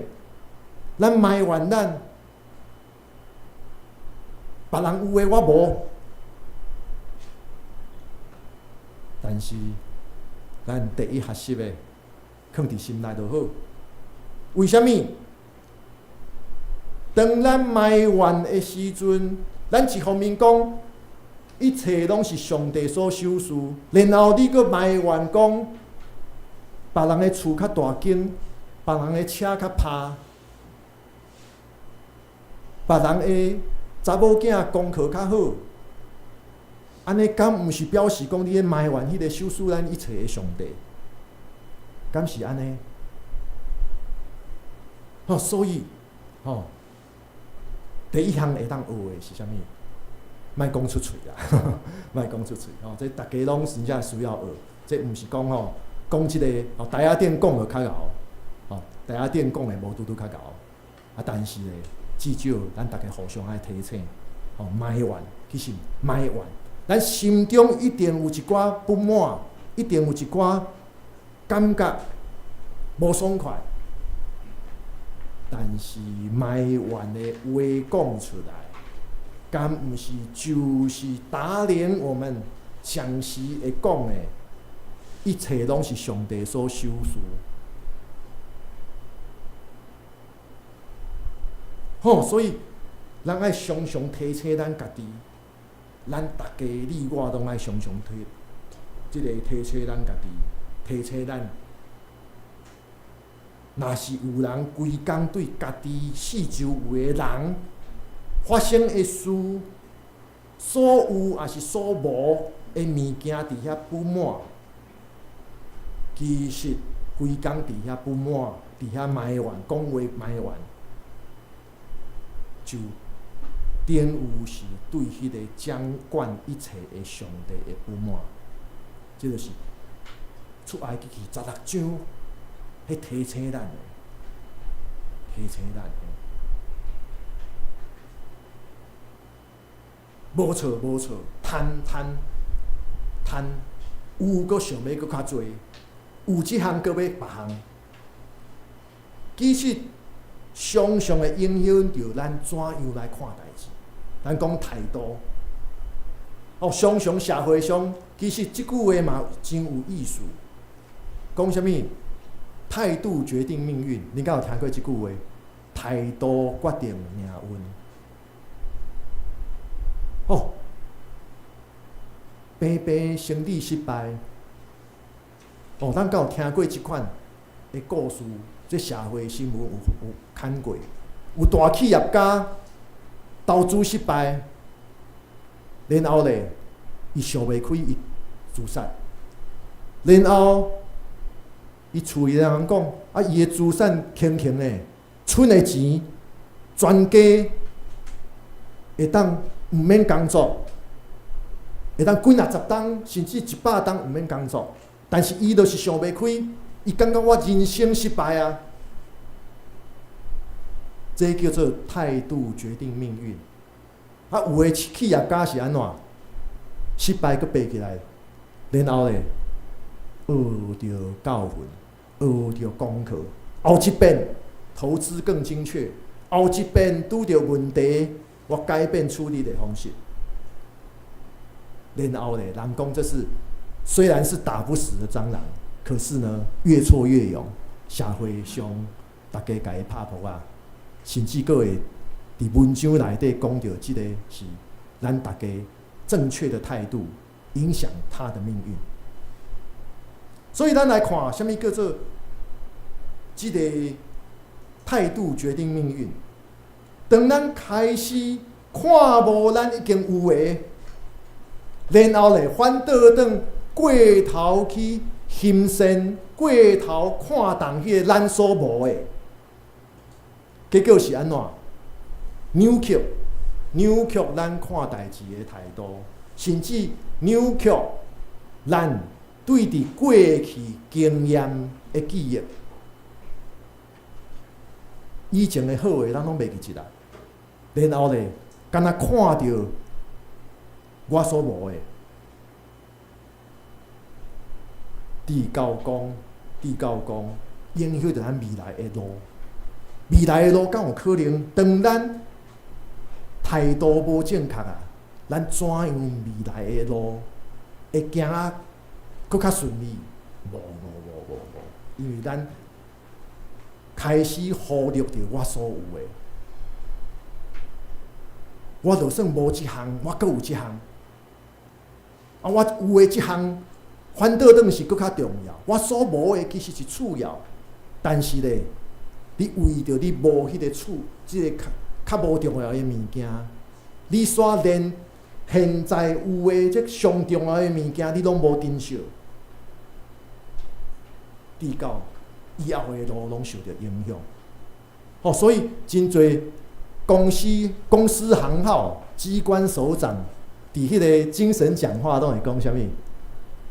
C: 咱埋怨咱別人有的我無，但是咱第一學習的，囥佇心內就好。為啥物？當咱埋怨的時陣，咱一方面講一切攏是上帝所賞賜，然後你閣埋怨講別人的厝較大間，別人的車較拍，別人的查某囝功課較好，按呢敢毋是表示講你咧埋怨彼個賞賜咱一切的上帝？敢是按呢？吼，所以，吼，第一項會當學的是啥物？莫講出喙啦，莫講出喙吼，這逐家攏真正需要學，這毋是講吼，講這个吼，台仔頂講就較𠢕，吼，台仔頂講的無拄拄較𠢕，啊，但是咧，至少咱逐家互相愛提醒，吼，埋怨，其實埋怨，咱心中一定有一寡不滿，一定有一寡感覺無爽快，但是埋怨的話講出來，敢毋是就是打臉我們常時會講的，一切攏是上帝所賞賜。吼，所以咱愛常常提醒咱家己，咱逐家你我攏愛常常提，這个提醒咱家己，提醒咱。若是有人規工對家己四周圍的人發生的事，所有抑是所無的物件佇遐不滿，其實規工佇遐不滿，佇遐埋怨，講話埋怨，就等於是對彼個掌管一切的上帝的不滿。這就是出埃及記16章，彼提醒咱的，提醒咱的，無錯無錯，貪貪貪，有閣想欲閣較濟，有這項閣欲別項，其實常常會影響著咱怎樣來看代誌。咱講態度，哦，常常社會上其實這句話嘛真有意思，講啥物？態度決定命運，你敢有聽過這句話？態度決定命運。哦，平平生意失敗。哦，咱敢有聽過這款的故事？這社會新聞有刊過，有大企業家投資失敗，然後咧，伊想袂開，伊自殺，然後。伊厝裡人講，啊，伊的資產輕輕的，存的錢，全家會當毋免工作，會當幾若十冬，甚至100冬毋免工作。但是伊就是想袂開，伊感覺我人生失敗啊！這叫做態度決定命運。啊，有的企業家是按怎？失敗閣爬起來，然後咧，學著教訓。學著功課，後一遍投資更精確，後一遍拄著問題，我改變處理的方式。然後咧，人講這是雖然是打不死的蟑螂，可是呢，越挫越勇。社會上逐家共伊拍噗仔，甚至閣會佇文章內底講著這個是咱逐家正確的態度，影響他的命運。所以咱來看，啥物叫做這個態度決定命運。當咱開始看無咱已經有的，然後咧反倒轉過頭去欣羨，過頭看重彼個咱所無的，結果是按怎？扭曲，扭曲咱看代誌的態度，甚至扭曲咱對佇過去經驗的記憶。以前的好的，咱攏袂記得啦。然後咧，敢若看著我所無的，直到講，直到講，影響著咱未來的路。未來的路敢有可能？當咱態度無正確啊，咱怎樣未來的路會行啊閣較順利？無無無無無，因為咱開始忽略著我所有的。我就算無這項，我閣有這項。啊，我有的這項，反倒轉是閣較重要。我所無的其實是次要，但是咧，你為著你無彼個次，這個較較無重要的物件，你煞連現在有的這上重要的物件，你攏無珍惜，直到以後的路攏受著影響。吼，所以真濟公司、公司行號、機關首長，佇彼個精神講話攏會講啥物？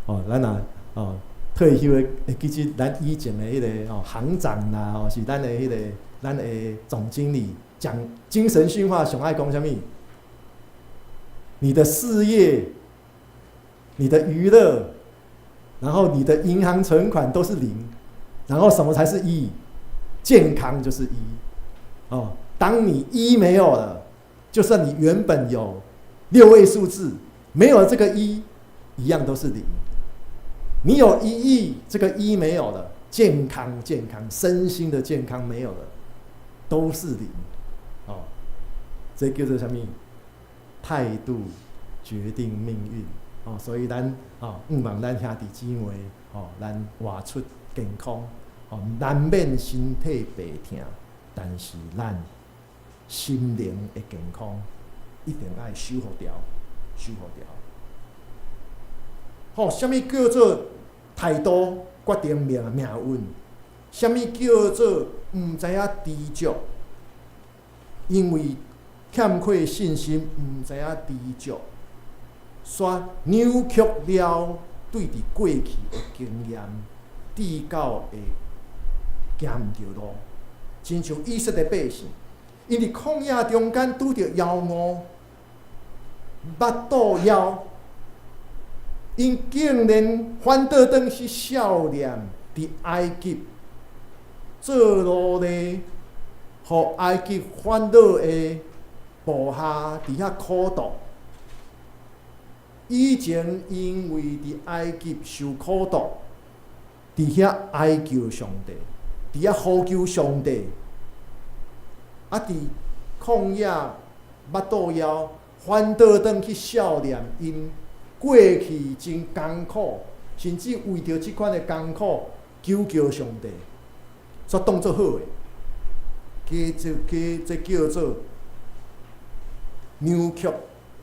C: 哦，咱若哦退休的，其實咱以前的彼個哦行長啦，吼是咱的彼個咱的總經理講精神訓話，上愛講啥物？你的事業、你的娛樂，然後你的銀行存款都是零，然後什麼才是一？健康就是一。哦，當你一沒有了，就算你原本有六位數字，沒有了這個一，一樣都是零。你有1億，這個一沒有了，健康、健康、身心的健康沒有了，都是零。哦，這叫做啥物？態度決定命運。哦，所以咱哦，向望咱兄弟姊妹，哦，咱活出健康，哦，難免身體病痛，但是咱心靈的健康一定愛修復掉，修復掉。吼，啥物叫做態度決定命命運？啥物叫做毋知影知足？因為欠缺信心，毋知影知足，煞扭曲了對佇過去的經驗，直到會行毋著路，親像以色列百姓，𪜶佇曠野中間拄著妖五，腹肚枵，𪜶竟然反倒轉去數念佇埃及做奴隸，予埃及法老的部下佇遐苦毒。以前因為佇埃及受苦毒，佇遐哀求上帝，佇遐呼求上帝。啊！佇曠野腹肚枵，反倒轉去數念𪜶過去真艱苦，甚至為著這款的艱苦求求上帝，煞當做好的，加這加這叫做扭曲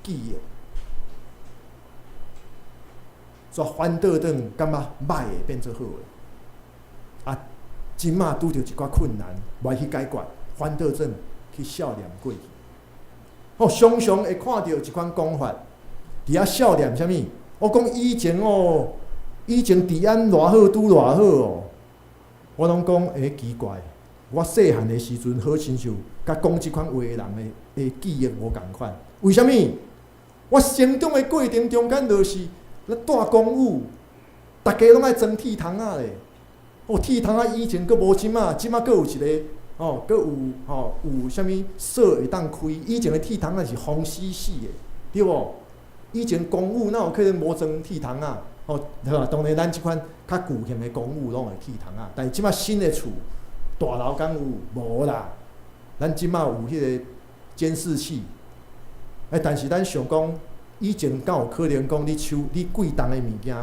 C: 記憶，煞反倒轉感覺歹的變做好的。啊，這馬拄著一寡困難，無去解決，反倒轉去數念過去。哦，常常會看著這款講法，佇遐數念啥物？我講以前哦，以前治安偌好，拄偌好哦。我攏講欸奇怪，我細漢的時陣好親像佮講這款話的人的的記憶無仝款。為啥物？我成長的過程中間就是咧蹛公寓，逐家攏愛裝鐵窗仔咧。哦，鐵窗仔以前閣無這馬，這馬閣有一個哦，閣有吼有啥物鎖會當開。以前的鐵窗仔是封死死的，對無？以前公寓哪有可能無裝鐵窗仔？哦，對吧？當然，咱這款較舊型的公寓攏會鐵窗仔，但是這馬新的厝大樓敢有？無啦。咱這馬有彼個監視器。欸，但是咱想講，以前敢有可能講你手你貴重的物件，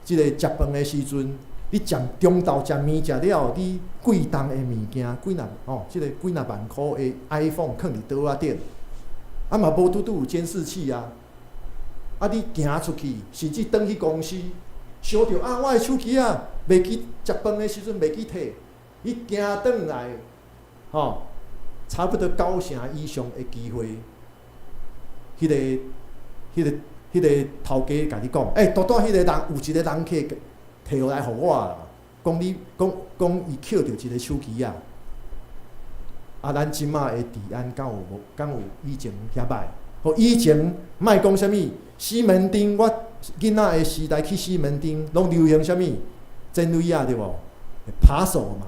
C: 這個食飯的時陣，你食中晝食麵食了，你貴重的物件幾若吼，這個幾若萬箍的 iPhone 囥佇桌仔頂，啊嘛無拄拄有監視器啊。啊！你行出去，甚至轉去公司，想著啊，我的手機啊，袂記食飯的時陣袂記提，你行轉來，吼，差不多九成以上的機會，彼個頭家共你講，欸，拄拄彼個人有一個人客提來予我啦，講你講講伊抾著一个手機仔。啊，咱這馬的治安敢有無？敢有以前遐歹？吼，以前莫講啥物西門町，我囡仔的時代去西門町，攏流行啥物？剪鐳仔對無？扒手嘛，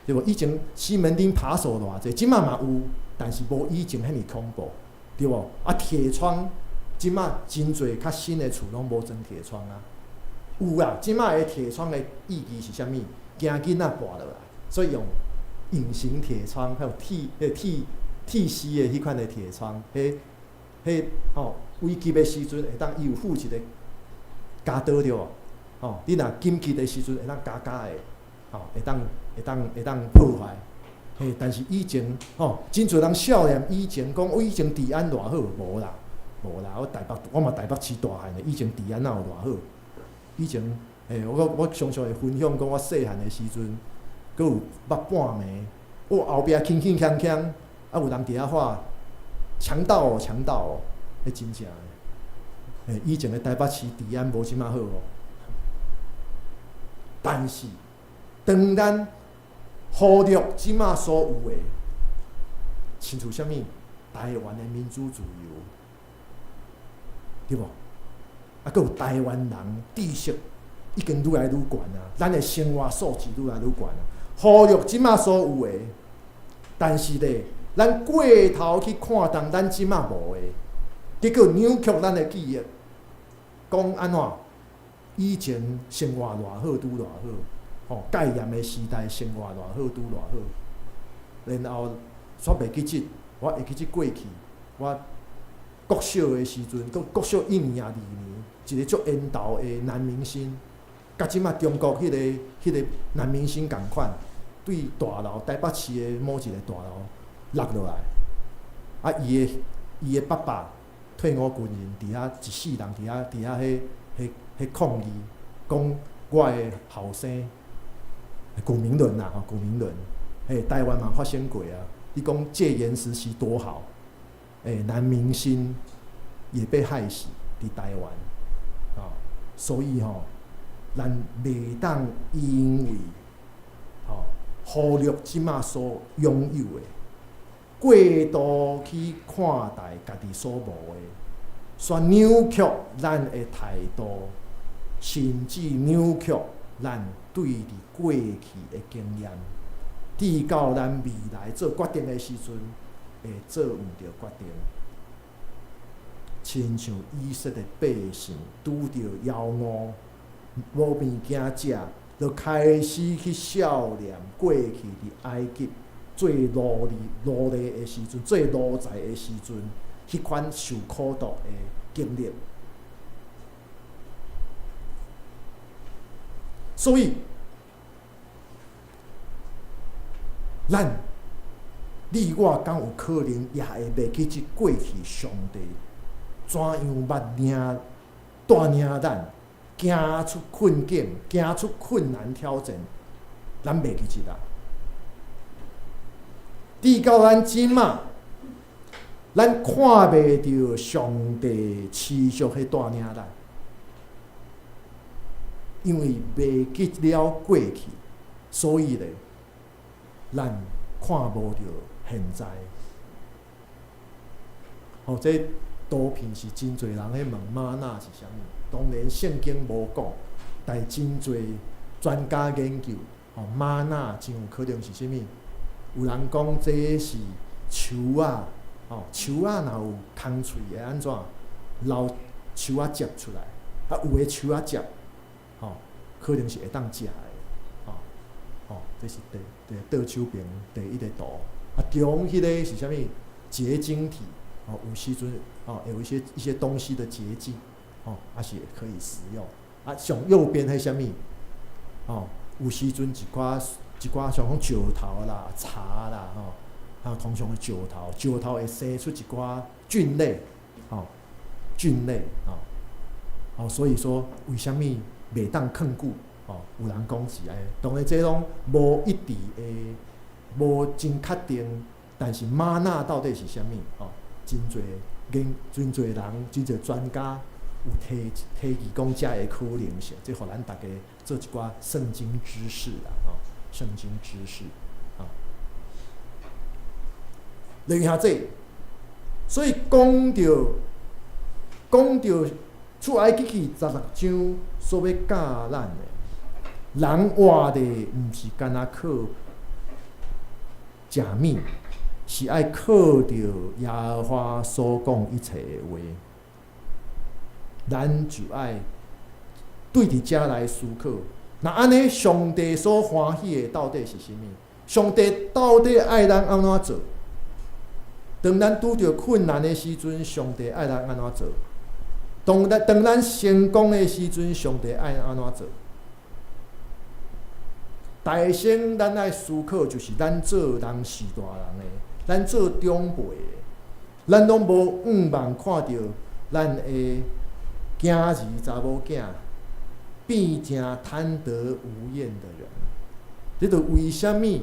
C: 對無？以前西門町扒手偌濟，這馬嘛有，但是無以前遐爾恐怖，對無？啊，鐵窗，這馬真濟較新的厝攏無裝鐵窗啊。有啊，這馬的鐵窗的意義是啥物？驚囡仔跋落來，所以用隱形鐵窗，還有鐵絲的彼款的鐵窗，彼吼危急的時陣會當伊有附一個鉸刀對無？吼，你若緊急的時陣會當夾夾的，吼，會當破壞。嘿，但是以前吼，真濟人少年以前講，我以前治安偌好，無啦，無啦，我台北我嘛台北市大漢的，以前治安哪有偌好？以前，嘿，我常常會分享講，我細漢的時陣，閣有捌半暝，我後壁輕輕鏘鏘，啊有人佇遐喊強盜哦，強盜哦，彼真正的。嘿，以前的台北市治安無這麼好哦。但是，當咱忽略這馬所有的，親像啥物？台灣的民主自由，對無？啊，閣有台灣人知識已經愈來愈懸啊，咱的生活素質愈來愈懸啊。忽略這馬所有的，但是咧，咱過頭去看重咱這馬無的，結果扭曲咱的記憶，講按怎？以前生活偌好，拄偌好，吼，戒嚴的時代生活偌好，拄偌好。然後煞袂記得，我會記得過去，我國小的時陣，國小一年抑二年，一個足緣投的男明星，佮這馬中國彼個男明星仝款，對大樓台北市的某一個大樓落落來，啊，伊的爸爸退伍軍人佇遐一世人佇遐彼抗議，講我的後生古明倫啦，吼，古明倫，嘿，台灣嘛發生過啊。你講戒嚴時期多好，欸，男明星也被害死佇台灣，啊，所以吼，咱袂當因為吼忽略這馬所擁有的，過度去看待家己所無的，煞扭曲咱的態度，甚至扭曲咱對佇過去的經驗，直到咱未來做決定的時陣，會做毋著決定。親像以色列百姓拄著枵餓，無物件食，就開始去數念過去佇埃及做奴隸的時陣，做奴才的時陣，彼款受苦毒的經歷。所以，咱你我敢有可能也會袂記這過去上帝怎樣捌領帶領咱行出困境、行出困難挑戰，咱袂記得啊。直到咱這馬，咱看袂著上帝持續去帶領咱，因為袂記了過去，所以咧，咱看無著現在。吼，這圖片是真濟人咧問嗎哪是啥物？當然聖經無講，但真濟專家研究，吼，嗎哪真有可能是啥物？有人講這是樹仔，吼，樹仔若有空喙會按怎？流樹仔汁出來，啊，有的樹仔汁，吼，可能是會當食的，吼，吼，這是第倒手邊第一個圖。啊，中彼個是啥物？結晶體，吼，有時陣，吼，有一些東西的結晶，吼，啊是可以食用。啊，上右邊彼啥物？吼，有時陣一寡像講石頭啦、茶啦，吼，還有通常的石頭，石頭會生出一寡菌類，吼，菌類，吼，哦，所以說為啥物袂當囥久？吼，有人講是按呢，當然這攏無一致的，無真確定但是嗎哪到底是啥物？哦，真濟研真濟人，真濟專家有提提議講遮的可能性，這予咱逐家做一寡聖經知識啦，吼，聖經知識，啊。留下這，所以講著出埃及記十六章所欲教咱的，人活的毋是干焦靠食物，是愛靠著耶和華所講一切的話。咱就愛對佇遮來思考。若按呢，上帝所歡喜的到底是啥物？上帝到底愛咱按怎做？當咱拄著困難的時陣，上帝愛咱按怎做？當咱成功的時陣，上帝愛按怎做？大先，咱愛思考，就是咱做人是大人的，咱做長輩的，咱攏無向望看著咱的囝兒查某囝變成貪得無厭的人。這就為啥物？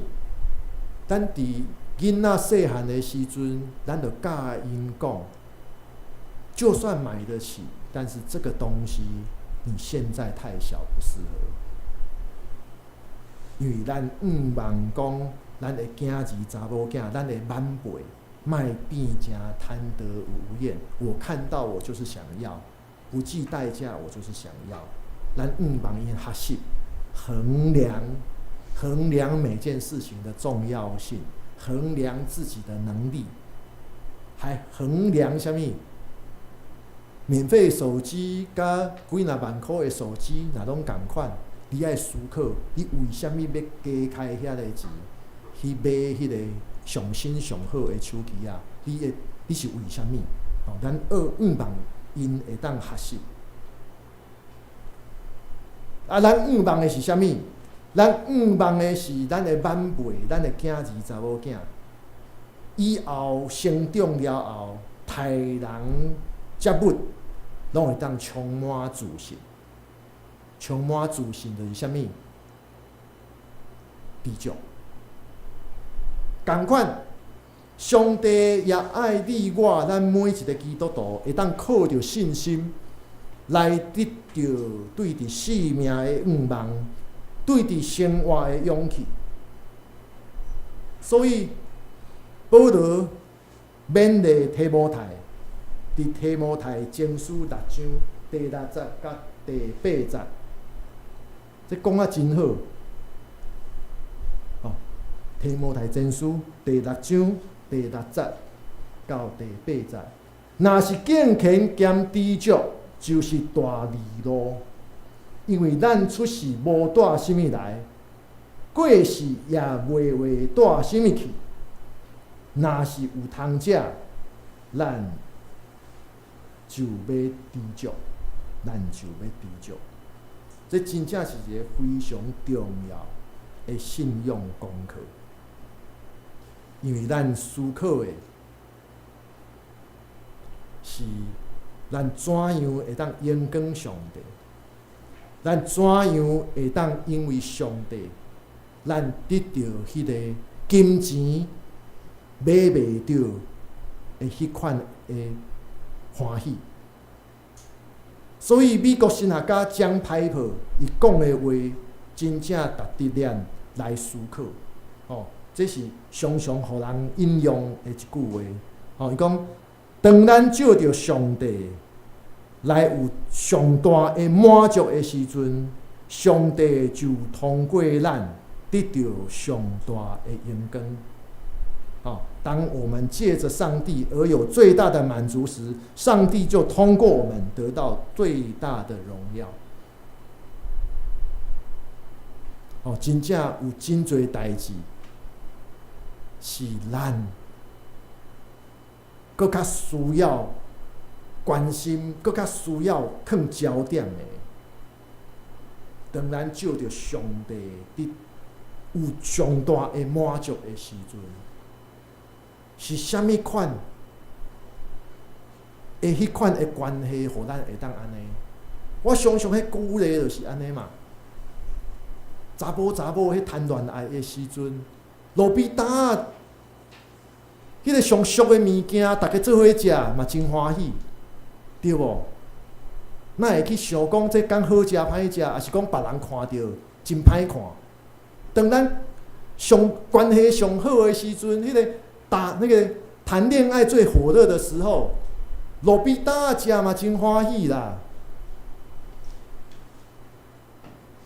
C: 咱佇囡仔細漢的時陣，咱就教𪜶講，就算買得起，但是這個東西你現在太小，不適合。因為咱向望講，咱的囝兒查某囝，咱的晚輩，莫變成貪得無厭。我看到我就是想要，不計代價，我就是想要。咱向望𪜶學習衡量，衡量每件事情的重要性，衡量自己的能力，還衡量啥物？免費手機佮幾若萬箍的手機，若攏仝款，你愛思考，你為啥物欲加開遐个錢去買彼个上新上好的手機仔？你會你是為啥物？哦，咱學向望𪜶會當學習。啊，咱向望的是啥物？咱向望的是咱的晚輩，咱的囝兒查某囝，以後成長了後，待人接物，攏會當充滿自信。充滿自信就是啥物？知足。仝款，上帝也愛你我，咱每一個基督徒會當靠著信心來得著對佇性命的向望，對佇生活的勇氣。所以，保羅勉勵提摩太，佇提摩太前書六章第六節佮第八節，這講啊真好。哦，提摩太前書第六章第六節到第八節，若是敬虔兼知足，就是大利囉。因為咱出世無帶啥物來，過世也袂會帶啥物去。若是有通食，咱就欲知足，咱就欲知足。這真正是一個非常重要的信仰功課，因為咱思考的是咱怎樣會當榮光上帝，咱怎樣會當因為上帝，咱得著彼個金錢買袂著的彼款的歡喜。所以美國神學家江派珀伊講的話，真正值得咱來思考。哦，這是常常予人引用的一句話。哦，伊講，當咱藉著上帝來有上大的滿足的時陣，上帝就通過咱得著上大的榮光。哦，當我們借著上帝而有最大的滿足時，上帝就通過我們得到最大的榮耀。哦，真正有真濟代誌是咱閣較需要關心，閣較需要囥焦點的。當咱藉著上帝佇有上大的滿足的時陣，是啥物款的彼款的關係，予咱會當按呢？我相信彼鼓勵就是按呢嘛。查埔查某彼談戀愛的時陣，路邊擔仔彼个上俗的物件，逐家做伙食嘛真歡喜，對無？哪會去想講這敢好食歹食，抑是講別人看著真歹看？當咱上關係上好的時陣，彼個打那個談戀愛最火熱的時候，路邊擔食嘛真歡喜啦。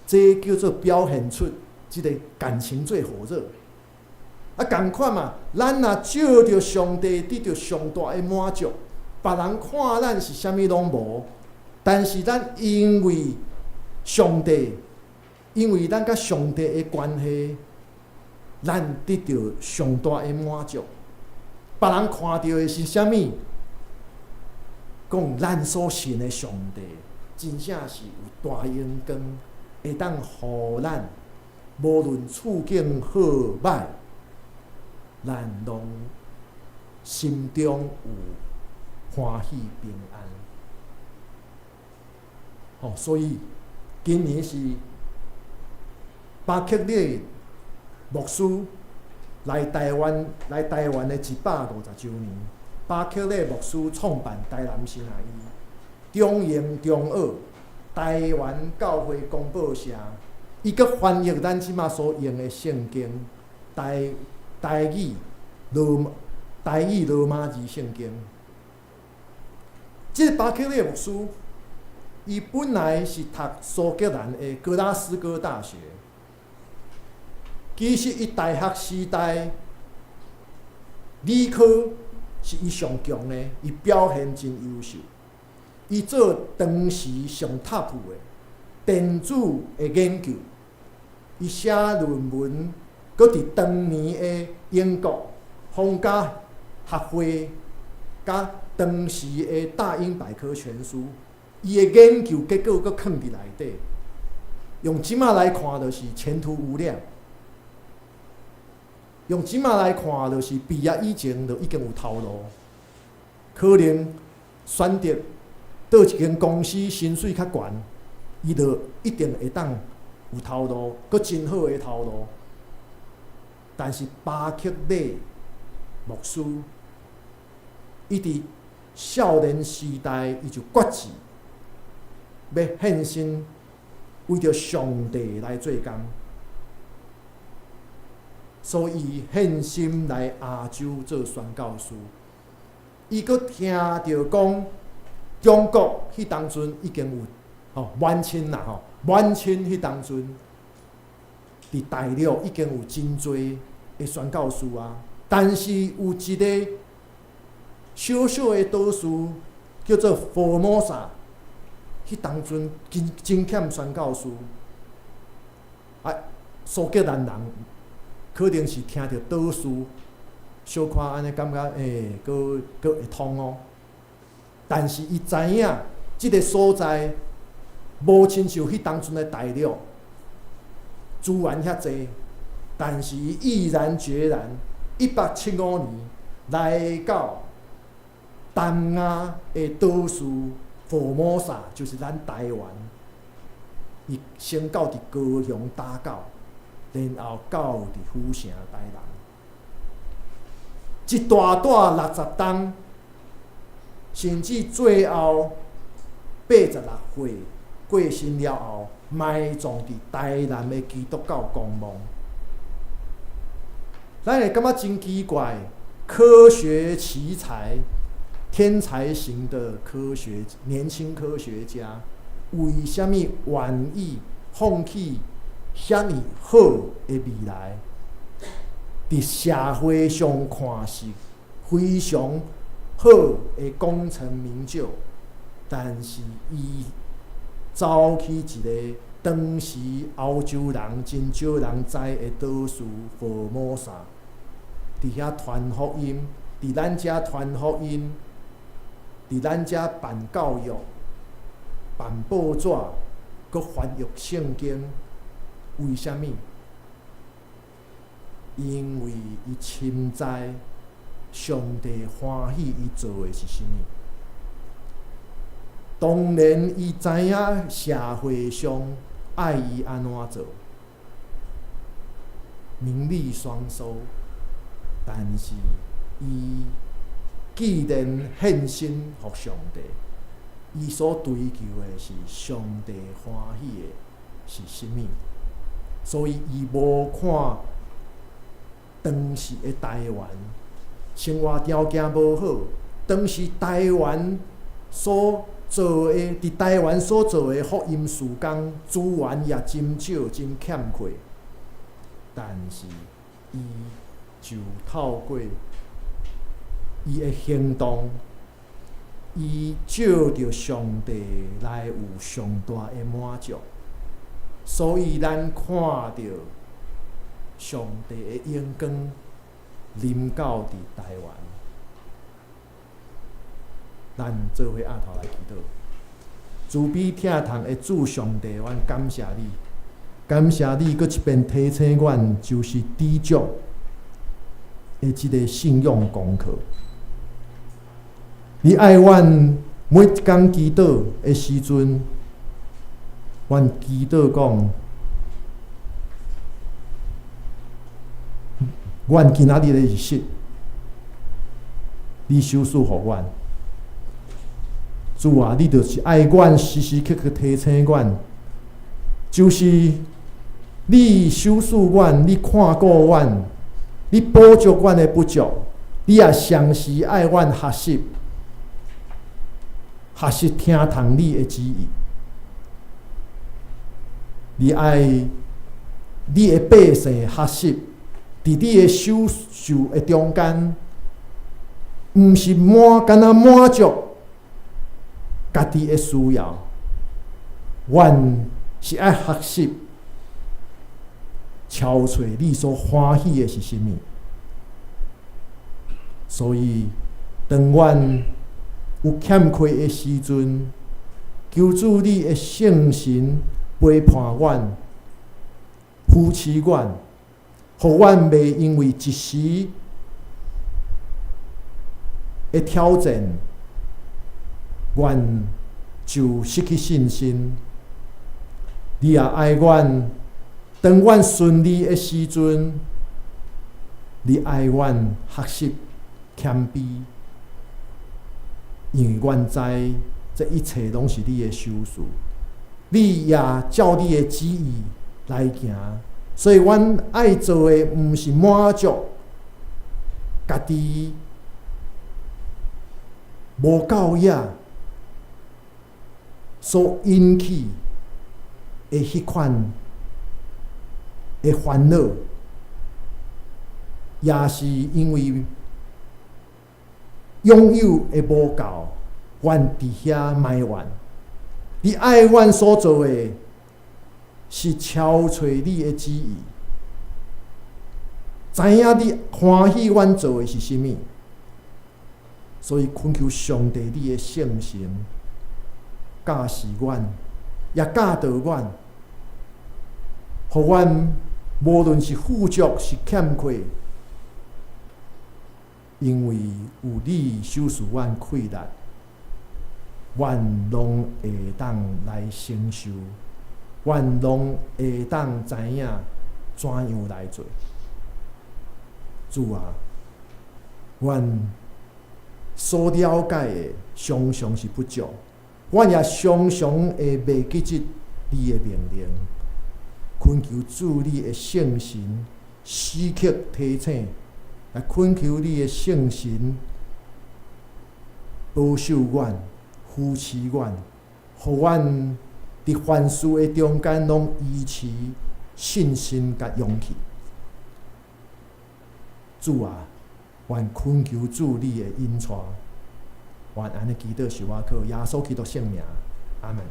C: 這叫做表現出這个感情最火熱。啊，仝款嘛，咱若藉著上帝得著上大的滿足，別人看咱是啥物攏無，但是咱因為上帝，因為咱佮上帝的關係，咱得著上大的滿足。別人看著的是啥物？講咱所信的上帝，真正是有大榮光，會當予咱無論處境好䆀，咱攏心中有歡喜平安。吼，所以今年是巴克禮牧師來台灣的150週年。巴克禮牧師創辦台南神學院、中英中澳台灣教會公報社，伊閣翻譯咱這馬所用的聖經台語羅馬字聖經。這个巴克禮牧師，伊本來是讀蘇格蘭的格拉斯哥大學。其實伊大學時代理科是伊上強的，伊表現真優秀。伊做當時上 top 的電子的研究，伊寫論文，閣佇當年的英國皇家學會，佮當時的大英百科全書，伊的研究結果閣囥佇內底。用這馬來看，就是前途無量。用這馬來看，就是畢業以前就已經有頭路，可能選擇佗一間公司薪水較懸，伊就一定會當有頭路，閣真好的頭路。但是巴克禮牧師，伊佇少年時代，伊就決志欲獻身為著上帝來做工。所以獻身來亞洲做宣教師，伊閣聽著講中國彼當陣已經有吼滿清啦吼，滿清彼當陣佇大陸已經有真濟的宣教師啊，但是有一个小小的島嶼叫做福摩薩，彼當陣真真欠宣教師，啊，蘇格蘭人可能是聽著島嶼，小可按呢感覺，欸，閣閣會通哦。但是伊知影這个所在無親像彼當陣的大陸資源遐濟，但是伊毅然決然，1875年來到東亞的島嶼福摩薩，就是咱台灣。伊先到佇高雄打狗，然後到佇府城台南，一大帶60冬，甚至最後86歲過身了後，埋葬佇台南的基督教公墓。咱會感覺真奇怪，科學奇才、天才型的科學年輕科學家，為啥物願意放棄遐爾好的未來？佇社會上看是非常好的功成名就，但是伊走去一个當時歐洲人真少人知的島嶼福摩薩，佇遐傳福音，佇咱遮傳福音，佇咱遮辦教育、辦報紙，閣翻譯聖經，為啥物？因為伊深知上帝歡喜伊做的是啥物。當然，伊知影社會上愛伊按怎做，名利雙收，但是伊既然獻身予上帝，伊所追求的是上帝歡喜的是啥物？所以伊無看當時的台灣生活條件無好，當時台灣所做的，佇台灣所做的福音事工資源也真少，真欠缺。但是伊就透過伊的行動，伊照著上帝來有上大的滿足，所以咱看著上帝的榮光臨到佇台灣。咱做伙徛頭來祈禱，慈悲疼痛的主上帝，阮感謝你，感謝你閣一遍提醒阮，就是知足的這个信仰功課。你愛阮每一工祈禱的時陣，阮祈禱講，阮今仔日的日食，你賞賜予阮。主啊，你就是愛阮，時時刻刻提醒阮，就是你賞賜阮，你看顧阮，你補足阮的不足，你也常時愛阮學習，學習聽從你的旨意。你愛你的百姓學習，佇你的手受的中間，毋是滿，干焦滿足家己的需要，阮是愛學習超揣你所歡喜的是啥物。所以，當阮有欠缺的時陣，求主你的聖神陪伴阮、扶持阮，予阮袂因為一時的挑戰，阮就失去信心。你也愛阮，當阮順利的時陣，你愛阮學習謙卑，因為阮知這一切攏是你的賞賜，你也照你的旨意來行，所以阮愛做的毋是滿足家己無夠額所引起的彼款的煩惱，也是因為擁有的無夠，阮佇遐埋怨。你愛阮所做的，是超揣你的旨意，知影你歡喜阮做的是啥物，所以懇求上帝你的聖神教示阮，也教導阮，予阮無論是富足是欠缺，因為有你賞賜阮氣力，阮攏會當來承受，阮攏會當知影怎樣來做。主啊，阮所了解的常常是不足，阮也常常會袂記得你的命令。懇求主你的聖神時刻提醒，來懇求你的聖神保守阮、扶持阮，予阮佇凡事的中間攏維持信心佮勇氣。主啊，願懇求主你的引帶，願按呢祈禱是我靠耶穌基督聖名，阿門。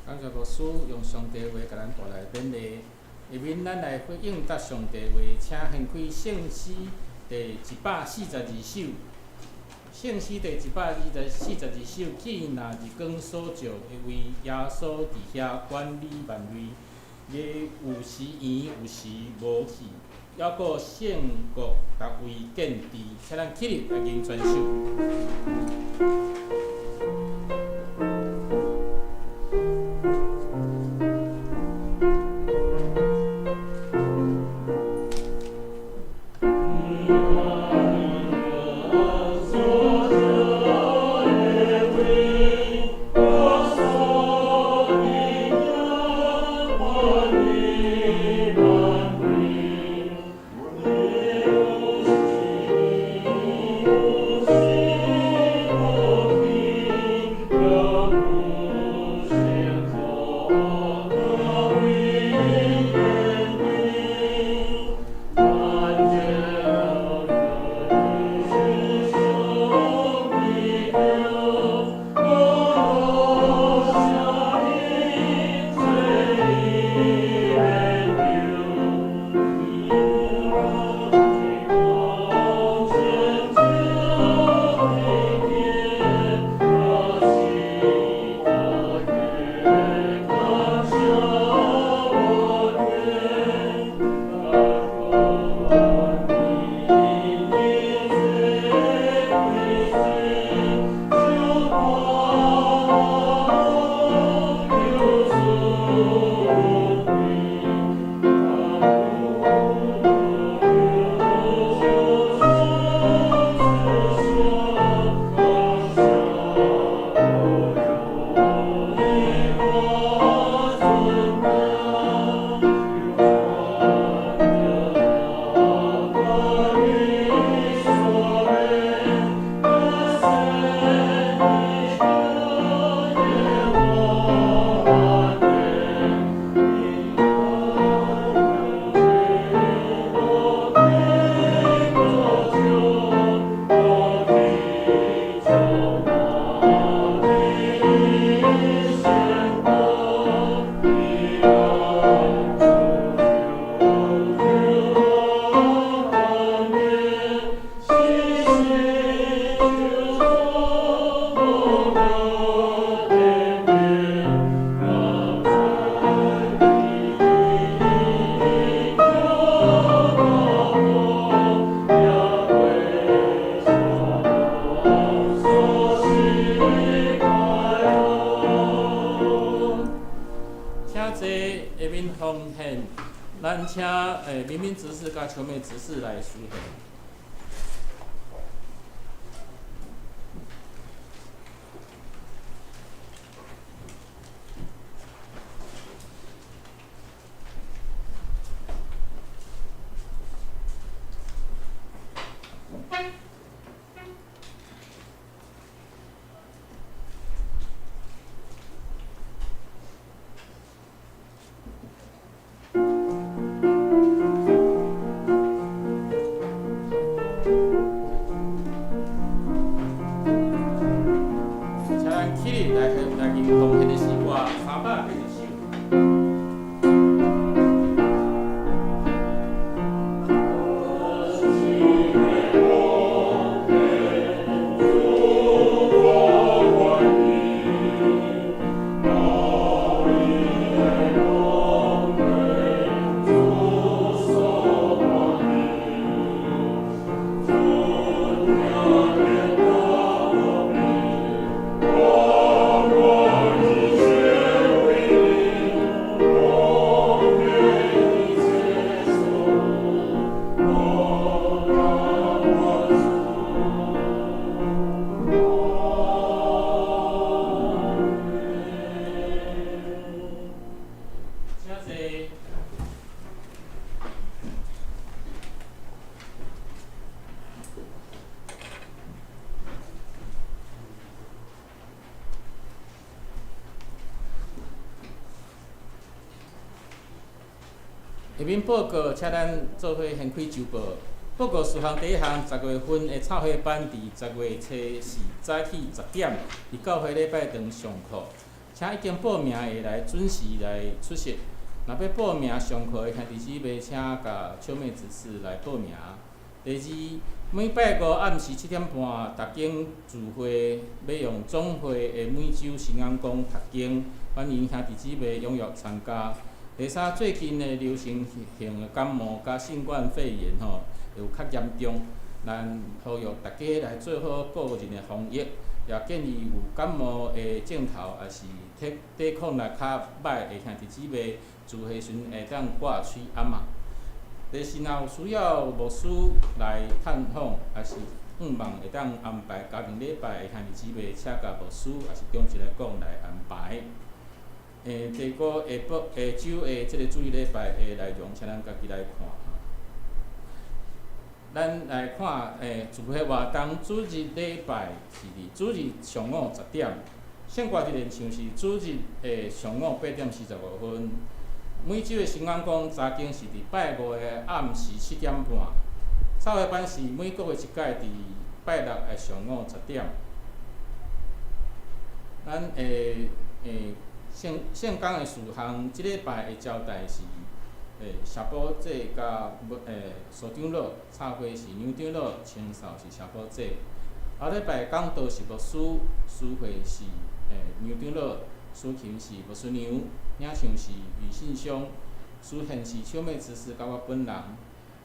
A: 感謝牧師用上帝話共咱帶來勉勵，下面咱來回應答上帝話，請掀開聖詩第142首。聖詩第142首，見那日光所照的位，耶穌佇遐管理萬類，伊有時圓，有時無去，猶閣聖國逐位建置，請咱起立來吟全首。下面報告，請咱做伙掀開周報。報告事項第一項，十月份的插花班佇十月初四早起10點，佇教會禮拜堂上課，請已經報名的來準時來出席。若欲報名上課的兄弟姊妹，請共秋妹執事來報名。第二，每拜五暗時7點半，逐間聚會欲用總會的每週新眼光讀經，歡迎兄弟姊妹踴躍參加。第三，最近的流行性的感冒佮新冠肺炎吼，有較嚴重，咱呼籲大家來做好個人的防疫，也建議有感冒的症頭，抑是體抵抗力較䆀的兄弟姊妹，聚會時陣會當掛喙罨仔。第四，若有需要牧師來探訪，抑是向望會當安排家庭禮拜的兄弟姊妹，請共牧師抑是長執來講來安排。第五，下晡下晝的這个主日禮拜的內容，請咱家己來看。咱來看，聚會活動主日禮拜是佇主日上午10點，聖歌日練唱是主日的上午8點45分。每週的神講講查經是佇拜五的暗時7點半，插花班是每個月一擺佇拜六的上午10點。咱的聖工的事項，這禮拜的交代是謝寶姐佮蘇長老，插花是杨長老，清掃是謝寶姐。後禮拜講道是牧師，司會是楊長老，司琴是牧師娘，領唱是余信兄，司獻是小妹執事佮我本人。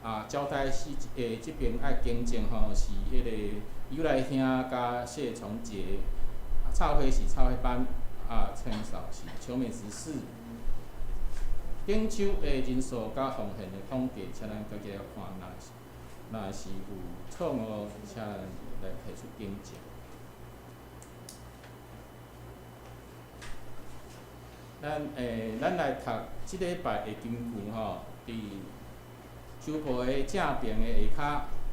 A: 啊，交代是這邊愛更正吼，是彼个尤來兄佮謝崇杰。插花是插花班，啊，清掃是小妹執事。頂手的人數佮奉獻的統計，請咱家己來看，若是有錯誤，請咱來提出更正。咱來讀這禮拜的經句吼，佇書簿的正爿的下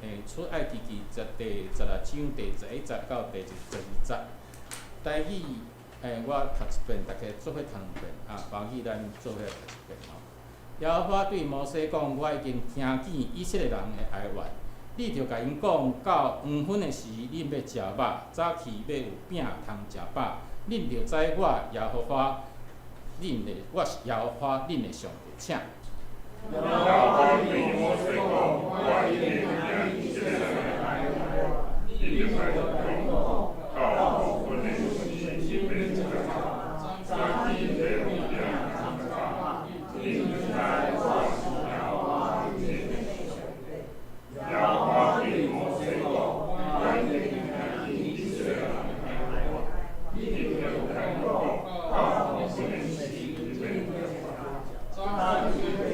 A: 跤，出埃及記第16章第11節到第12節。台語，我讀一遍，大家做伙讀兩遍，啊，華語咱做伙讀一遍吼。耶和華對摩西講：我已經聽見以色列人的哀怨，你著共𪜶講，到黃昏的時，恁欲食肉，早起欲有餅通食飽。恁著知我耶和華，恁的我是耶和華恁的上帝。請。
B: 耶和華對摩西講：我已經聽見以色列人的哀怨，你著共𪜶講，到黃昏的時，恁欲食肉，早起欲有餅通食飽。恁著知我是耶和華恁的上帝。耶和華對摩西講：我已經聽見以色列人的哀怨，你著共𪜶講，到黃昏的時，恁欲食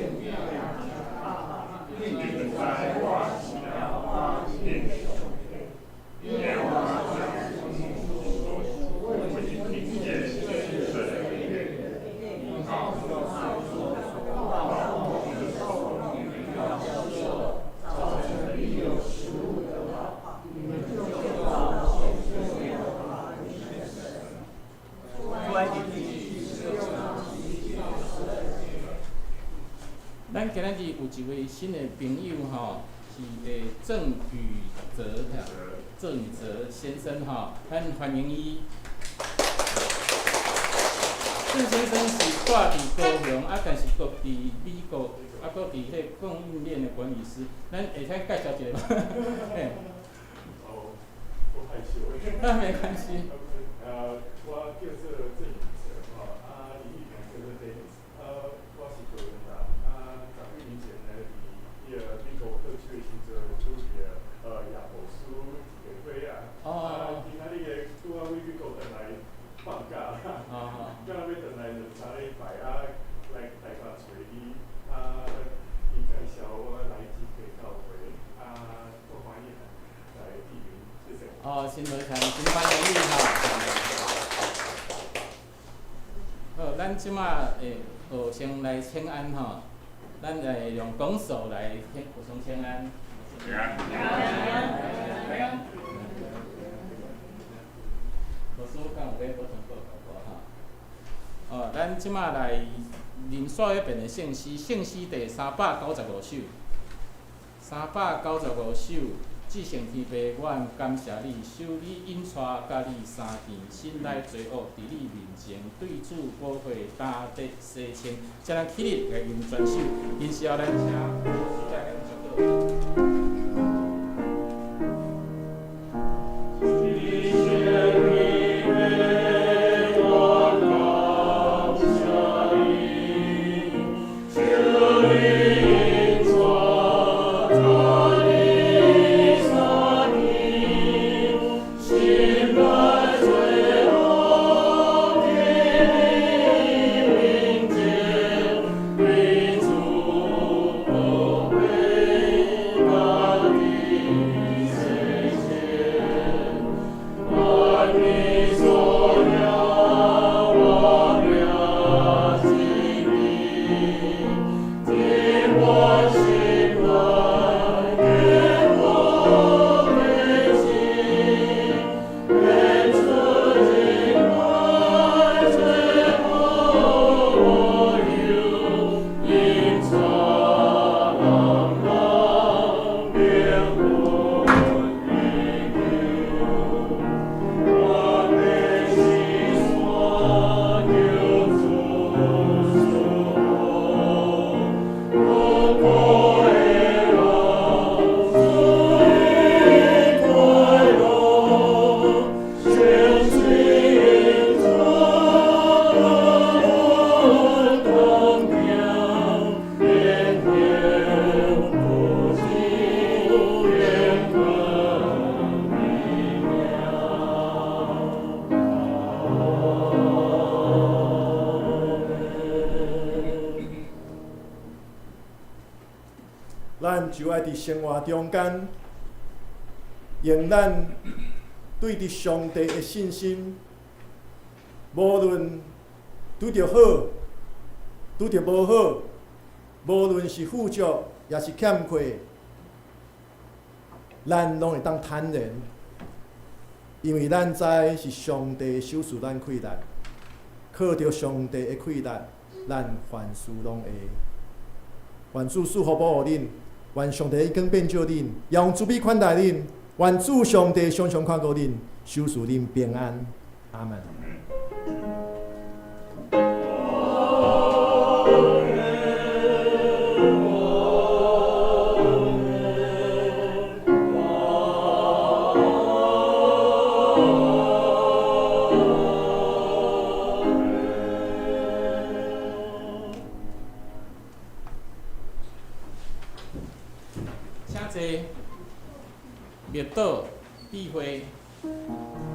B: 肉，早起欲有餅通食飽。恁著知我是耶和華恁的上帝。耶和華我已聽見以色列人的哀怨。
A: 咱今仔日有一位新的朋友吼，是鄭宇哲，鄭宇哲先生吼，咱歡迎伊。鄭先生是住佇高雄，啊，但是閣佇美國，啊，閣佇彼个供應鏈的管理師。咱會使介紹一下無？嘿。
B: 哦，我害羞。
A: 啊，沒關係。
B: 我叫做鄭宇哲吼，啊，伊以前叫做 Dennis，啊，我是高雄人，啊，10幾年前呢，佇彼个美國特區的時陣，拄著葉牧師一個伙仔。啊，今仔日个拄仔為美國轉來放假，敢若欲轉來兩三禮拜，啊，來台北揣伊，啊，伊介紹我來這個教會，啊，足歡喜來蒞臨，謝謝。
A: 哦，真好聽，真歡迎你吼。好，咱這馬學先來請安吼，咱來用拱手來互相請安。
B: 平安。
A: 平安。牧師敢有欲補充報告無吼？哦，咱這馬來認煞一遍的聖詩，聖詩第395首，395首。至聖天父，阮感謝你，受你引帶，佮你相見，心內罪惡佇你面前，對主寶血擔得洗清。請咱起立來吟全首，吟詩後咱請牧師來共咱祝禱。
B: 主。
C: 佇生活中間，用咱對佇上帝的信心，無論拄著好，拄著無好，無論是富足抑是欠缺，咱攏會當坦然，因為咱知是上帝賞賜咱氣力，靠著上帝的氣力，咱凡事攏會。願主賜福保護恁，願上帝光遍照恁，用慈悲款待恁，願主上帝常常看顧恁，賞賜恁平安。阿門。
A: 請坐，默禱，閉會。